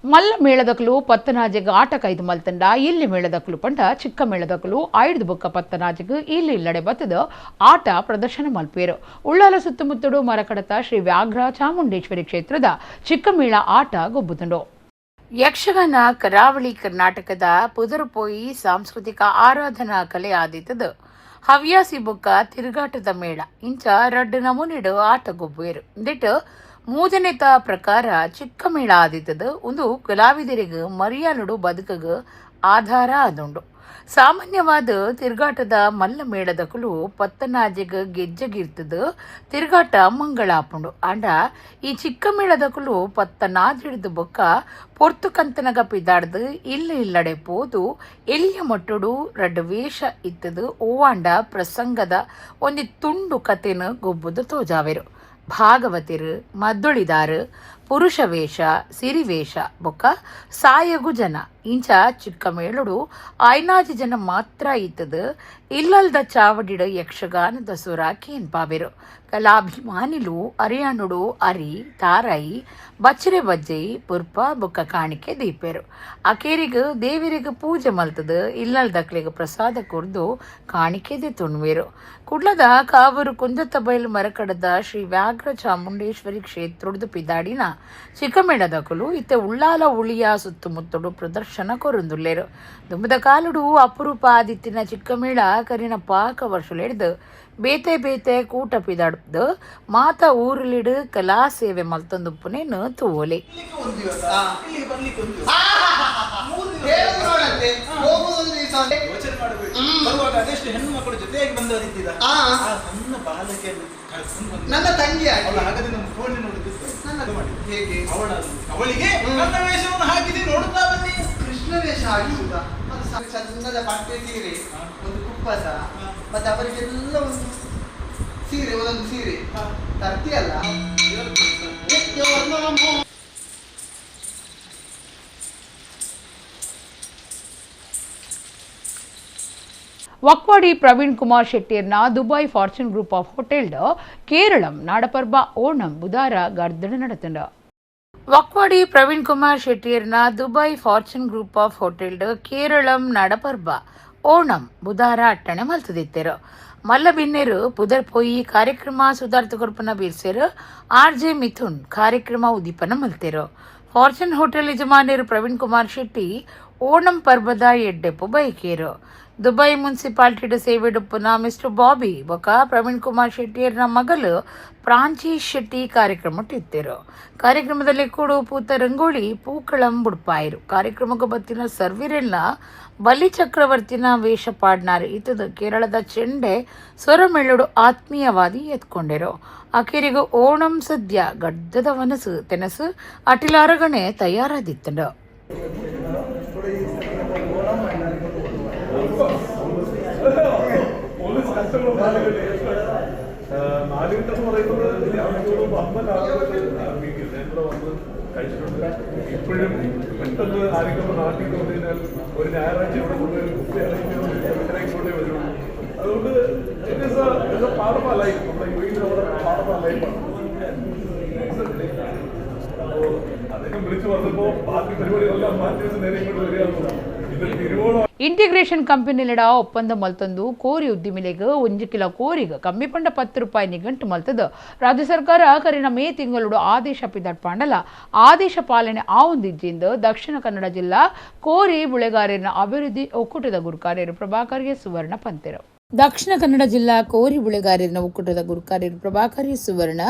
ಮಲ್ಲ ಮೇಳದಕಲು ಪತ್ತನಾಜೆಗ್ ಆಟ ಕೈದು ಮಲ್ತಂಡ ಇಲ್ಲಿ ಮೇಳದಕಲು ಪಂಡ ಚಿಕ್ಕ ಮೇಳದಕಲು ಆಯ್ದು ಬೊಕ್ಕ ಪತ್ತನಾಜೆಗ್ ಇಲ್ಲಿ ಇಲ್ಲಡೆ ಬತ್ತದ ಆಟ ಪ್ರದರ್ಶನ ಮಲ್ಪೇರು. ಉಳ್ಳಾಲ ಸುತ್ತಮುತ್ತಡು ಮರಕಡತ ಶ್ರೀ ವ್ಯಾಘ್ರ ಚಾಮುಂಡೇಶ್ವರಿ ಕ್ಷೇತ್ರದ ಚಿಕ್ಕ ಮೇಳ ಆಟ ಗೊಬ್ಬುದುಂಡು. ಯಕ್ಷಗಾನ ಕರಾವಳಿ ಕರ್ನಾಟಕದ ಪುದರುಪೋಯಿ ಸಾಂಸ್ಕೃತಿಕ ಆರಾಧನಾ ಕಲೆ ಆದಿತ್ತದು. ಹವ್ಯಾಸಿ ಬೊಕ್ಕ ತಿರುಗಾಟದ ಮೇಳ ಇಂಚ ರಡ್ಡು ನಮೂನೆಡು ಆಟ ಗೊಬ್ಬುವೆರು. ಇಂದೆಟ್ ಮೂಜನೆತ ಪ್ರಕಾರ ಚಿಕ್ಕ ಮೇಳ ಆದಿತ್ತದು. ಒಂದು ಕಲಾವಿದರಿಗೆ ಮರಿಯಾಲುಡು ಬದುಕಗ ಆಧಾರ ಆದುಂಡು. ಸಾಮಾನ್ಯವಾದ ತಿರುಗಾಟದ ಮಲ್ಲ ಮೇಳದಕುಲು ಪತ್ತನಾಜೆಗ್ ಗೆಜ್ಜೆಗಿರ್ತದ ತಿರುಗಾಟ ಮಂಗಳಾಪುಂಡು. ಆಂಡ ಈ ಚಿಕ್ಕ ಮೇಳದಕುಲು ಪತ್ತನಾಜಿಡ್ದು ಬೊಕ್ಕ ಪೊರ್ತುಕಂತನಗ ಪಿದಾಡ್ದು ಇಲ್ಲ ಇಲ್ಲಡೆ ಪೋದು ಎಲ್ಲಿಯ ಮಟ್ಟುಡು ರಡ್ಡು ವೇಷ ಇತ್ತದು ಓವಾಂಡ ಪ್ರಸಂಗದ ಒಂಜಿ ತುಂಡು ಕತೆನ ಗೊಬ್ಬುದು ತೋಜಾವೆರು. ಭಾಗವತಿರು, ಮದ್ದೊಳಿದಾರು, ಪುರುಷ ವೇಷ, ಸಿರಿವೇಷ ಬೊಕ್ಕ ಸಾಯಗು ಜನ ಇಂಚ ಚಿಕ್ಕ ಮೇಳುಡು ಐನಾಜಿ ಜನ ಮಾತ್ರ ಇತ್ತದು ಇಲ್ಲಲ್ದ ಚಾವಡಿಡ ಯಕ್ಷಗಾನದ ಸುರ ಕೇನ್ಪಾವೆರು. ಕಲಾಭಿಮಾನಿಲು ಅರಿಯಾಣುಡು ಅರಿ, ತಾರಾಯಿ, ಬಚ್ಚರೆ ಬಜ್ಜೈ, ಪುರ್ಪ ಬೊಕ್ಕ ಕಾಣಿಕೆ ದೀಪೆರು. ಅಕೇರಿಗು ದೇವರಿಗೆ ಪೂಜೆ ಮಲ್ತದು ಇಲ್ಲಲ್ದಕ್ಲೆಗ್ ಪ್ರಸಾದ ಕೊರ್ದು ಕಾಣಿಕೆ ತುಣ್ವೇರು. ಕುಡ್ಲದ ಕಾವೂರು ಕುಂಜತ್ತ ಬಯಲು ಮರಕಡದ ಶ್ರೀ ವ್ಯಾಘ್ರ ಚಾಮುಂಡೇಶ್ವರಿ ಕ್ಷೇತ್ರಡ್ದು ಪಿದಾಡಿನ ಚಿಕ್ಕಮೇಳದಕುಲು ಇತ್ತೆ ಉಳ್ಳಾಲ ಉಳಿಯ ಸುತ್ತಮುತ್ತಡು ಪ್ರದರ್ಶನ ಕೊರುಂದುಲ್ಲೇರು. ದುಂಬದ ಕಾಲುಡು ಅಪರೂಪ ಆದಿತ್ತಿನ ಚಿಕ್ಕಮೇಳ ಕರಿನ ಪಾಕ ವರ್ಷಲೆಡ್ದು ಬೇತೆ ಬೇತೆ ಕೂಟ ಪಿದಾಡ್ದು ಮಾತ ಊರುಲಿಡು ಕಲಾ ಸೇವೆ ಮಲ್ತೊಂದುಪ್ಪುನೇನು ತೂವೊಲೆ. ಹೆಣ್ಣು ಮಕ್ಕಳು ಜೊತೆಯಾಗಿ ಬಂದವರಿದ್ದ ಸಣ್ಣ ಬಾಲಕಿಯನ್ನು ನನ್ನ ತಂಗಿ ಹೇಗೆ ಅವಳಿಗೆ ನನ್ನ ವೇಷವನ್ನು ಹಾಕಿದೆ ನೋಡುತ್ತಾ ಬನ್ನಿ. ಕೃಷ್ಣ ವೇಷ ಹಾಕಿಸುವುದಾ? ಚಂದದ ಪಟ್ಟೆ ಸೀರೆ, ಒಂದು ಕುಪ್ಪಸ, ಮತ್ತೆ ಅವರಿಗೆಲ್ಲ ಒಂದು ಸೀರೆ, ಒಂದೊಂದು ಸೀರೆ ತರ್ತಿಯಲ್ಲ. Vakwadi Praveen Kumar ಶೆಟ್ಟಿಯರ್ನ Dubai fortune group of hotel Keralam ನಾಡಪರ್ಬ Onam ಬುಧಾರ ಗರ್ದಣ ನಡೆತಂಡ. Vakwadi Praveen Kumar ಶೆಟ್ಟಿಯರ್ನ Dubai fortune group of hotel Keralam ನಾಡಪರ್ಬ Onam ಬುಧಾರ ಅಟ್ಟಣೆ ಮಲ್ತದಿತ್ತೆರು. ಮಲ್ಲ ಬಿನ್ನೆರು ಪುದರ್ ಪೋಯಿ ಕಾರ್ಯಕ್ರಮ ಸುಧಾರ್ಥ ಕೊರ್ಪನ ಬೀರ್ಸೆರು. ಆರ್ ಜೆ ಮಿಥುನ್ ಕಾರ್ಯಕ್ರಮ ಉದ್ದೀಪನ ಮಲ್ತೆರು. ಫಾರ್ಚೂನ್ ಹೋಟೆಲ್ ಯಜಮಾನರು ಪ್ರವೀಣ್ ಕುಮಾರ್ ಶೆಟ್ಟಿ ಓಣಂ ಪರ್ಬದ ಎಡ್ಡೆಪ್ಪು ಬೈಕೇರು. ದುಬೈ ಮುನ್ಸಿಪಾಲಿಟಿ ಸೇವೆಡುಪ್ಪುನ ಮಿಸ್ಟರ್ ಬಾಬಿ ಬೊಕ ಪ್ರವೀಣ್ ಕುಮಾರ್ ಶೆಟ್ಟಿಯರ್ನ ಮಗಲು ಪ್ರಾಂಚಿ ಶೆಟ್ಟಿ ಕಾರ್ಯಕ್ರಮಟ್ಟಿತ್ತೆರು. ಕಾರ್ಯಕ್ರಮದಲ್ಲಿ ಕೂಡು ಪೂತ ರಂಗೋಳಿ ಪೂಕಳಂ ಬುಡ್ಪಾಯರು. ಕಾರ್ಯಕ್ರಮಕ್ಕೆ ಬತ್ತಿನ ಸರ್ವಿರೆಲ್ಲ ಬಲಿ ಚಕ್ರವರ್ತಿನ ವೇಷ ಪಾಡ್ನಾರು ಇತದು ಕೇರಳದ ಚೆಂಡೆ ಸ್ವರಮೆಳ್ಳುಡು ಆತ್ಮೀಯವಾದಿ ಎತ್ಕೊಂಡೆರು. ಅಕೇರಿಗೂ ಓಣಂ ಸದ್ಯ ಗಡ್ಡದ ವನಸು ತೆನಸು ಅಟಿಲಾರಗಣೆ ತಯಾರಾದಿತ್ತಂಡು. ഇപ്പോഴും പെട്ടെന്ന് ആരെങ്കിലും നാട്ടിൽ കൊണ്ടു കഴിഞ്ഞാൽ ഒരു ഞായറാഴ്ച ഇവിടെ കൊണ്ടുവരും, കൊണ്ടേ വരുള്ളൂ. അതുകൊണ്ട് it is a part of our life. നമ്മുടെ യു എയിൽ നമ്മുടെ പാർട്ട് ഓഫ് ആ ലൈഫാണ്. അപ്പോൾ അദ്ദേഹം വിളിച്ചു പറഞ്ഞപ്പോൾ ബാക്കി പരിപാടികളെല്ലാം മാറ്റി വെച്ച് നേരെ ഇങ്ങോട്ട് വരികയാണെന്നുള്ളതാണ്. ഇത് തിരുവോണം ಇಂಟಿಗ್ರೇಷನ್ ಕಂಪನಿಲಿಡ ಒಪ್ಪಂದ ಮಲ್ತಂದು ಕೋರಿ ಉದ್ದಿಮೆಲೆಗ್ 1 ಕಿಲೋ ಕೋರಿಗ್ ಕಮ್ಮಿ ಪಂಡ 10 ರೂಪಾಯಿ ನಿಘಂಟು ಮಲ್ತದು ರಾಜ್ಯ ಸರ್ಕಾರ ಕರಿನ ಮೇ ತಿಂಗಳುಡು ಆದೇಶ ಪಿದಡ್ಪಾಂಡಲ ಆದೇಶ ಪಾಲನೆ ಆವೊಂದಿಜ್ಜಿಂದ ದಕ್ಷಿಣ ಕನ್ನಡ ಜಿಲ್ಲಾ ಕೋರಿ ಬುಳೆಗಾರರ ಅಭಿವೃದ್ಧಿ ಒಕ್ಕೂಟದ ಗುರುಕಾರ್ಯರು ಪ್ರಭಾಕರ್ಗೆ ಸುವರ್ಣ ಪಂತೆರು. ದಕ್ಷಿಣ ಕನ್ನಡ ಜಿಲ್ಲಾ ಕೋರಿ ಬುಳೆಗಾರರ ಒಕ್ಕೂಟದ ಗುರುಕಾರ್ಯರು ಪ್ರಭಾಕರ್ ಸುವರ್ಣ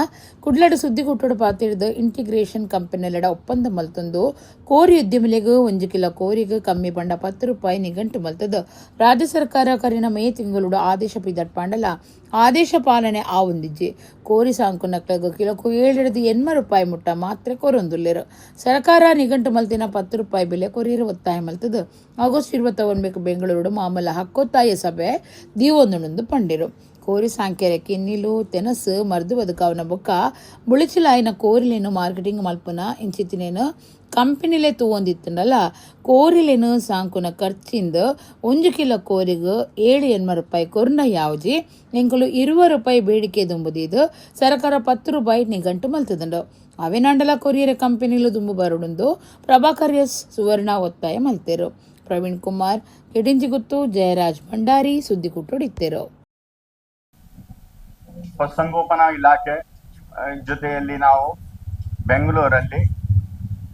ಕುಡ್ಲಡು ಸುದ್ದಿಗುಟ್ಟಡು ಪಾತಿಡಿದ ಇಂಟಿಗ್ರೇಷನ್ ಕಂಪನಿಲೆಡ ಒಪ್ಪಂದ ಮಲ್ತೊಂದು ಕೋರಿ ಉದ್ಯಮಿಲೆಗ್ 1 ಕಿಲೋ ಕೋರಿಗ್ ಕಮ್ಮಿ ಪಂಡ 10 ರೂಪಾಯಿ ನಿಘಂಟು ಮಲ್ತದು ರಾಜ್ಯ ಸರ್ಕಾರ ಕರಿನ ಮೇ ತಿಂಗಳುಡು ಆದೇಶ ಪಿದಡ್ಪಾಂಡಲ ಆದೇಶ ಪಾಲನೆ ಆವೊಂದಿಜ್ಜಿ. ಕೋರಿ ಸಾಂಕುನಕ್ಲಗ್ ಕಿಲೋಕು 7-8 ರೂಪಾಯಿ ಮುಟ್ಟ ಮಾತ್ರ ಕೊರೊಂದುಲ್ಲೆರು. ಸರ್ಕಾರ ನಿಘಂಟು ಮಲ್ತಿನ 10 ರೂಪಾಯಿ ಬೆಲೆ ಕೊರಿಯರ್ ಒತ್ತಾಯ ಮಲ್ತದು ಆಗಸ್ಟ್ 21 ಬೆಂಗಳೂರು ಮಾಮೂಲ ಹಕ್ಕೊತ್ತಾಯ ಸಭೆ ದೀವೊಂದುಂಡು ಪಂಡಿರು. ಕೋರಿ ಸಾಂಕೆರೆ ಕಿನ್ನಿಲು ತೆನಸು ಮರ್ದು ಬದುಕಾವನ ಬೊಕ್ಕ ಬುಳಿಚಿಲಾಯಿನ ಕೋರಿಲೇನು ಮಾರ್ಕೆಟಿಂಗ್ ಮಲ್ಪುನ ಇಂಚಿತ್ತಿನೇನು ಕಂಪನಿಲೆ ತೂವೊಂದಿತ್ತಂಡಲ ಕೋರಿಲೇನು ಸಾಂಕುನ ಖರ್ಚಿಂದ 1 ಕಿಲೋ ಕೋರಿಗ್ 7-8 ರೂಪಾಯಿ ಕೊರ್ನ ಯಾವ್ಜಿ ಎಂಕುಲು 20 ರೂಪಾಯಿ ಬೇಡಿಕೆ ದುಂಬುದಿದ್ದು ಸರ್ಕಾರ 10 ರೂಪಾಯಿ ನಿಘಂಟು ಮಲ್ತದಂಡು. ಅವೇನಾಂಡಲ ಕೊರಿಯರ್ ಕಂಪನಿಲು ದುಂಬು ಬರುಡುಂದು ಪ್ರಭಾಕರ್ ಎಸ್ ಸುವರ್ಣ ಒತ್ತಾಯ ಮಲ್ತೇರು. ಪ್ರವೀಣ್ ಕುಮಾರ್ ಕೆಡಿಂಜಿಗುತ್ತು, ಜಯರಾಜ್ ಭಂಡಾರಿ ಸುದ್ದಿಕುಟ್ಟುಡಿತ್ತೇರು. ಪಶುಸಂಗೋಪನಾ ಇಲಾಖೆ ಜೊತೆಯಲ್ಲಿ ನಾವು ಬೆಂಗಳೂರಲ್ಲಿ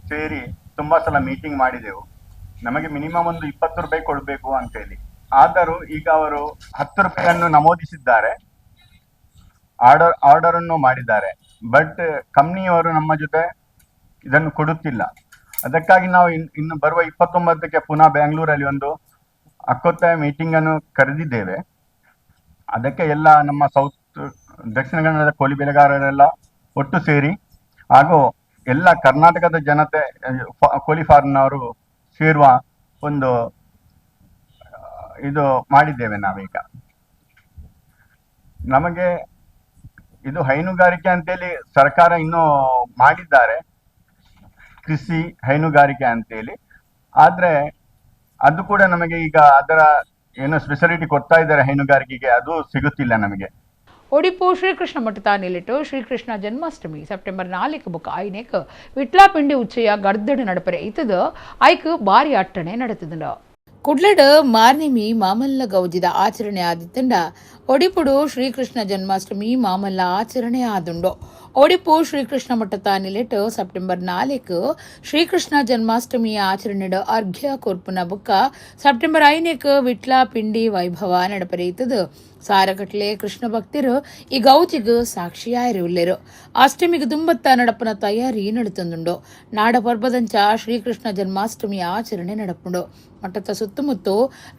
ಸೇರಿ ತುಂಬ ಸಲ ಮೀಟಿಂಗ್ ಮಾಡಿದೆವು. ನಮಗೆ ಮಿನಿಮಮ್ ಒಂದು 20 ರೂಪಾಯಿ ಕೊಡಬೇಕು ಅಂತೇಳಿ. ಆದರೂ ಈಗ ಅವರು 10 ರೂಪಾಯಿಯನ್ನು ನಮೂದಿಸಿದ್ದಾರೆ, ಆರ್ಡರನ್ನು ಮಾಡಿದ್ದಾರೆ. ಬಟ್ ಕಂಪ್ನಿಯವರು ನಮ್ಮ ಜೊತೆ ಇದನ್ನು ಕೊಡುತ್ತಿಲ್ಲ. ಅದಕ್ಕಾಗಿ ನಾವು ಇನ್ನು ಬರುವ 29ಕ್ಕೆ ಪುನಃ ಬೆಂಗಳೂರಲ್ಲಿ ಒಂದು ಹಕ್ಕೊತ್ತಾಯ ಮೀಟಿಂಗನ್ನು ಕರೆದಿದ್ದೇವೆ. ಅದಕ್ಕೆ ಎಲ್ಲ ನಮ್ಮ ಸೌತ್ ದಕ್ಷಿಣ ಕನ್ನಡದ ಕೋಳಿ ಬೆಳೆಗಾರರೆಲ್ಲ ಒಟ್ಟು ಸೇರಿ ಹಾಗೂ ಎಲ್ಲ ಕರ್ನಾಟಕದ ಜನತೆ ಕೋಳಿ ಫಾರ್ಮ್ನವರು ಸೇರುವ ಒಂದು ಇದು ಮಾಡಿದ್ದೇವೆ ನಾವೀಗ. ನಮಗೆ ಇದು ಹೈನುಗಾರಿಕೆ ಅಂತೇಳಿ ಸರ್ಕಾರ ಇನ್ನೂ ಮಾಡಿದ್ದಾರೆ, ಕೃಷಿ ಹೈನುಗಾರಿಕೆ ಅಂತೇಳಿ. ಆದರೆ ಅದು ಕೂಡ ನಮಗೆ ಈಗ ಅದರ ಏನೋ ಸ್ಪೆಷಾಲಿಟಿ ಕೊಡ್ತಾ ಇದ್ದಾರೆ ಹೈನುಗಾರಿಕೆಗೆ, ಅದು ಸಿಗುತ್ತಿಲ್ಲ ನಮಗೆ. ಒಡಿಪು ಶ್ರೀಕೃಷ್ಣ ಮಠದ ನಿಲಿಟ್ಟು ಶ್ರೀಕೃಷ್ಣ ಜನ್ಮಾಷ್ಟಮಿ ಸೆಪ್ಟೆಂಬರ್ 4 ಬೊಕ್ಕ 5 ವಿಟ್ಲಾಪಿಂಡಿ ಉಚ್ಚಯ ಗರ್ದಡು ನಡಪರೆ ಇತ್ತದು ಐಕ್ ಭಾರಿ ಅಟ್ಟಣೆ ನಡೆತದ. ಕುಡ್ಲಡ್ ಮಾರ್ನಿಮಿ ಮಾಮಲ್ಲ ಗೌಜಿದ ಆಚರಣೆ ಆದಿತ್ತಂಡ ಒಡಿಪುಡು ಶ್ರೀಕೃಷ್ಣ ಜನ್ಮಾಷ್ಟಮಿ ಮಾಮಲ್ಲ ಆಚರಣೆ ಆದುಂಡು. ಒಡಿಪು ಶ್ರೀಕೃಷ್ಣ ಮಠದ ನಿಲೆಟ್ ಸೆಪ್ಟೆಂಬರ್ 4 ಶ್ರೀಕೃಷ್ಣ ಜನ್ಮಾಷ್ಟಮಿಯ ಆಚರಣೆಡ್ ಅರ್ಘ್ಯ ಕೊರ್ಪುನ ಬೊಕ್ಕ ಸೆಪ್ಟೆಂಬರ್ 5 ವಿಟ್ಲಾ ಪಿಂಡಿ ವೈಭವ ನಡಪರೆಯಿತದು. ಸಾರಕಟ್ಲೆ ಕೃಷ್ಣ ಭಕ್ತರು ಈ ಗೌಜಿಗ್ ಸಾಕ್ಷಿಯಾಯಿರುಲ್ಲೆರು. ಅಷ್ಟಮಿಗೆ ದುಂಬತ್ತ ನಡಪನ ತಯಾರಿ ನಡತಂದುಂಡು. ನಾಡ ಪರ್ಬದಂಚ ಶ್ರೀಕೃಷ್ಣ ಜನ್ಮಾಷ್ಟಮಿಯ ಆಚರಣೆ ನಡಪುಂಡು. ಮಠದ ಸುತ್ತಮುತ್ತ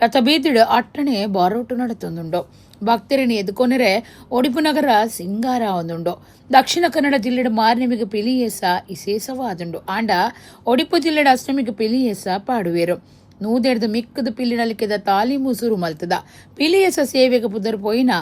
ರಥಬೀದಿಡು ಅಟ್ಟಣೆ ಬಾರೋಟು ನಡತಂದುಂಡು. ಭಕ್ತರಿನಿ ಎದುಕೊನೆರೆ ಒಡಿಪು ನಗರ ಸಿಂಗಾರ ಒಂದುಂಡು. ದಕ್ಷಿಣ ಕನ್ನಡ ಜಿಲ್ಲೆಡ್ ಮಾರ್ನಿಮಿಗೆ ಪಿಲಿಯೇಸ ಇಸೇಸವಾದುಂಡು. ಆಂಡ ಒಡಿಪು ಜಿಲ್ಲೆಡ್ ಅಷ್ಟಮಿಗೆ ಪಿಲಿಯೇಸ ಪಾಡುವೇರು. ನೂದೆಡ್ದು ಮಿಕ್ಕದ ಪಿಲಿನಲಿಕೆದ ತಾಲಿ ಮುಸುರು ಮಲ್ತದ ಪಿಲಿಯಸ ಸೇವೆಗೆ ಪುದರ್ ಪೋಯಿನ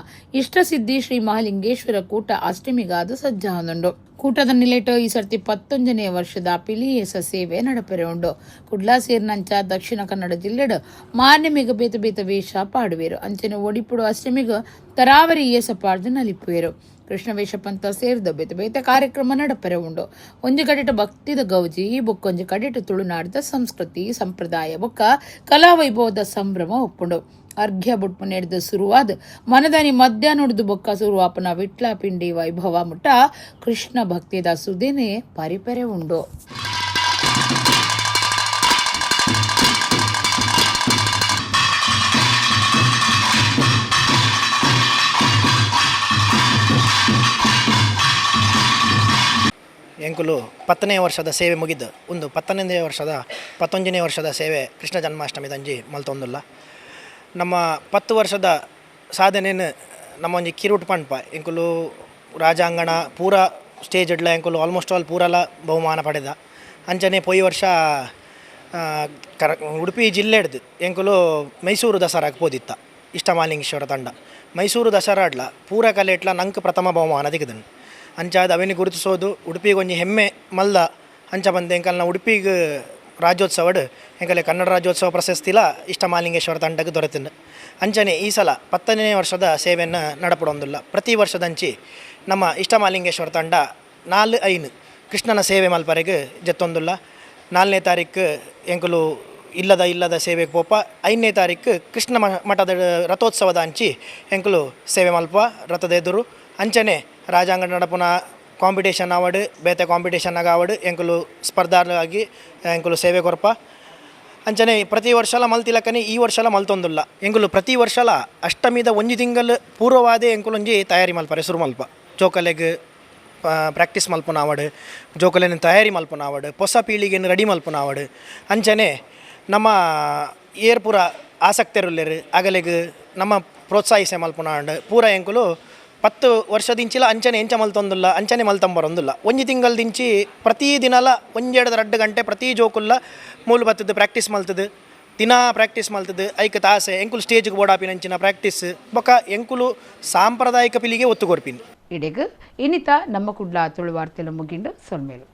ಇಷ್ಟಸಿದ್ಧಿ ಶ್ರೀ ಮಹಾಲಿಂಗೇಶ್ವರ ಕೂಟ ಅಷ್ಟಮಿಗಾದ ಸಜ್ಜಾದುಂಡು. ಕೂಟದ ನಿಲೆಟ್ ಈ ಸರ್ತಿ 19ನೇ ವರ್ಷದ ಪಿಲಿಯಸ ಸೇವೆ ನಡಪೆರೆ ಉಂಡು. ಕುಡ್ಲಾ ಸೇರಿನಂಚ ದಕ್ಷಿಣ ಕನ್ನಡ ಜಿಲ್ಲೆಡ್ ಮಾರ್ನಿಮಿಗೆ ಬೇತ ಬೇತ ವೇಷ ಪಾಡುವೇರು. ಅಂಚನೆ ಒಡಿಪುಡು ಅಷ್ಟಮಿಗೆ ತರಾವರಿ ಏಸ ಪಾಡ್ದು ನಲಿಪುವೇರು. ಕೃಷ್ಣ ವೇಷಪಂತ ಸೇರಿದ ಬೇತೆ ಬೇತೆ ಕಾರ್ಯಕ್ರಮ ನಡಪೆರೆ ಉಂಡು. ಒಂಜಿ ಕಡೆಟ ಭಕ್ತಿದ ಗೌಜಿ ಬೊಕ್ಕೊಂಜಿ ಕಡೆಟ ತುಳುನಾಡದ ಸಂಸ್ಕೃತಿ ಸಂಪ್ರದಾಯ ಬೊಕ್ಕ ಕಲಾವೈಭವದ ಸಂಭ್ರಮ ಒಪ್ಪುಂಡು. ಅರ್ಘ್ಯ ಬುಟ್ಪು ನಡೆದು ಶುರುವಾದ ಮನದಾನಿ ಮಧ್ಯಾಹ್ನದ ಬೊಕ್ಕ ಸುರುವಾಪನ ವಿಟ್ಲ ಪಿಂಡಿ ವೈಭವ ಮುಟ್ಟ ಕೃಷ್ಣ ಭಕ್ತಿದ ಸುದೇನೆ ಪರಿಪೆರೆ ಉಂಡು. ಎಂಕುಲು 10ನೇ ವರ್ಷದ ಸೇವೆ ಮುಗಿದು ಒಂದು 10ನೇ ವರ್ಷದ 19ನೇ ವರ್ಷದ ಸೇವೆ ಕೃಷ್ಣ ಜನ್ಮಾಷ್ಟಮಿ ದಂಜಿ ಮಲ್ತೊಂದುಲ್ಲ. ನಮ್ಮ 10 ವರ್ಷದ ಸಾಧನೆಯನ್ನು ನಮ್ಮ ಒಂಜಿ ಕಿರುಟ್ ಪಂಪ ಎಂಕುಲು ರಾಜಾಂಗಣ ಪೂರ ಸ್ಟೇಜ್ ಇಡ್ಲ ಎಂಕುಲು ಆಲ್ಮೋಸ್ಟ್ ಆಲ್ ಪೂರಲ ಬಹುಮಾನ ಪಡೆದ. ಅಂಚನೆ ಪೋಯಿ ವರ್ಷ ಉಡುಪಿ ಜಿಲ್ಲೆ ಹಿಡ್ದು ಎಂಕುಲು ಮೈಸೂರು ದಸರಾಕ್ಕೆ ಪೋದಿತ್ತ ಇಷ್ಟಮಾಲಿಂಗೇಶ್ವರ ತಂಡ. ಮೈಸೂರು ದಸರಾಡ್ಲ ಪೂರ ಕಲೆಟ್ಲ ನಂಗೆ ಪ್ರಥಮ ಬಹುಮಾನ ದಿಗದನು. ಅಂಚಾದ ಅವೆನಿ ಗುರುತಿಸೋದು ಉಡುಪಿಗೆ ಒಂಜಿ ಹೆಮ್ಮೆ ಮಲ್ದ. ಅಂಚ ಬಂದು ಎಂಕಲ್ನ ಉಡುಪಿಗೆ ರಾಜ್ಯೋತ್ಸವಡ್ ಎಂಕಲೆ ಕನ್ನಡ ರಾಜ್ಯೋತ್ಸವ ಪ್ರಶಸ್ತಿಲ ಇಷ್ಟಮಾಲಿಂಗೇಶ್ವರ ತಂಡಕ್ಕೆ ದೊರೆತಿನ. ಅಂಚನೆ ಈ ಸಲ 10ನೇ ವರ್ಷದ ಸೇವೆಯನ್ನು ನಡಪಡೊಂದಿಲ್ಲ. ಪ್ರತಿ ವರ್ಷದಂಚಿ ನಮ್ಮ ಇಷ್ಟಮಾಲಿಂಗೇಶ್ವರ ತಂಡ 4, 5 ಕೃಷ್ಣನ ಸೇವೆ ಮಲ್ಪರೆಗೆ ಜತ್ತೊಂದುಲ್ಲ. 4ನೇ ತಾರೀಕು ಎಂಕುಲು ಇಲ್ಲದ ಇಲ್ಲದ ಸೇವೆಗೆ ಪೋಪ. 5ನೇ ತಾರೀಕು ಕೃಷ್ಣ ಮಠದ ರಥೋತ್ಸವದ ಅಂಚಿ ಎಂಕುಲು ಸೇವೆ ಮಲ್ಪ ರಥದ ಎದುರು. ಅಂಚನೆ ರಾಜಾಂಗಣ ನಡಪುನ ಕಾಂಪಿಟೇಷನ್ ಆವಡ್ ಬೇತೆ ಕಾಂಪಿಟೇಷನ್ ಆಗ ಆವಡ್ ಎಂಕುಲು ಸ್ಪರ್ಧಾಗಿ ಎಂಕುಲು ಸೇವೆ ಕೊರ್ಪ. ಅಂಚನೆ ಪ್ರತಿ ವರ್ಷಲ ಮಲ್ತಿಲಕ್ಕನೆ ಈ ವರ್ಷಲ ಮಲ್ತೊಂದುಲ್ಲ. ಎಂಕುಲು ಪ್ರತಿ ವರ್ಷಲ ಅಷ್ಟಮಿದ ಒಂಜಿ ತಿಂಗಲ್ ಪೂರ್ವವಾದೇ ಎಂಕುಲು ಒಂಜಿ ತಯಾರಿ ಮಲ್ಪರೆ ಸುರು ಮಲ್ಪ. ಜೋಕಲೆಗ್ ಪ್ರಾಕ್ಟೀಸ್ ಮಲ್ಪುನ ಆವಡ್, ಜೋಕಲೆನ ತಯಾರಿ ಮಲ್ಪುನ ಆವಡ್, ಹೊಸ ಪೀಳಿಗೆನ ರೆಡಿ ಮಲ್ಪುನ ಆವಡ್. ಅಂಚನೆ ನಮ್ಮ ಏರ್ಪುರ ಆಸಕ್ತರುಲ್ಲೆರು ಅಗಲೆಗ್ ನಮ್ಮ ಪ್ರೋತ್ಸಾಹಿಸೆ ಮಲ್ಪುನ ಆಂಡ್ ಪೂರ ಎಂಕುಲು 10 ವರ್ಷದಿಂಚಿಲ ಅಂಚನೆ ಎಂಚ ಮಲ್ತೊಂದುಲ್ಲ ಅಂಚನೆ ಮಲ್ತಂಬರೊಂದುಲ್ಲ. ಒಂಜಿ ತಿಂಗಲ್ದಿಂಚಿ ಪ್ರತಿ ದಿನಲ ಒಂಜೆಡ್ದ 2 ಗಂಟೆ ಪ್ರತಿ ಜೋಕುಲ್ಲ ಮೂಲು ಬತ್ತದು ಪ್ರಾಕ್ಟೀಸ್ ಮಲ್ತದು, ದಿನ ಪ್ರಾಕ್ಟೀಸ್ ಮಲ್ತದು. ಐಕ್ ತಾಸೆ ಎಂಕುಲು ಸ್ಟೇಜ್ಗೆ ಬೋಡಾಪಿನಂಚಿನ ಪ್ರಾಕ್ಟೀಸ್ ಬೊಕ್ಕ ಎಂಕುಲು ಸಾಂಪ್ರದಾಯಿಕ ಪಿಲಿಗೆ ಒತ್ತು ಕೊರ್ಪಿನಿ. ಇಡೆಗ್ ಇನ್ನಿತ ನಮ್ಮ ಕುಡ್ಲ ತುಳು ವಾರ್ತೆಲ ಮುಗಿಂಡು ಸೊಲ್ಮೇಲು.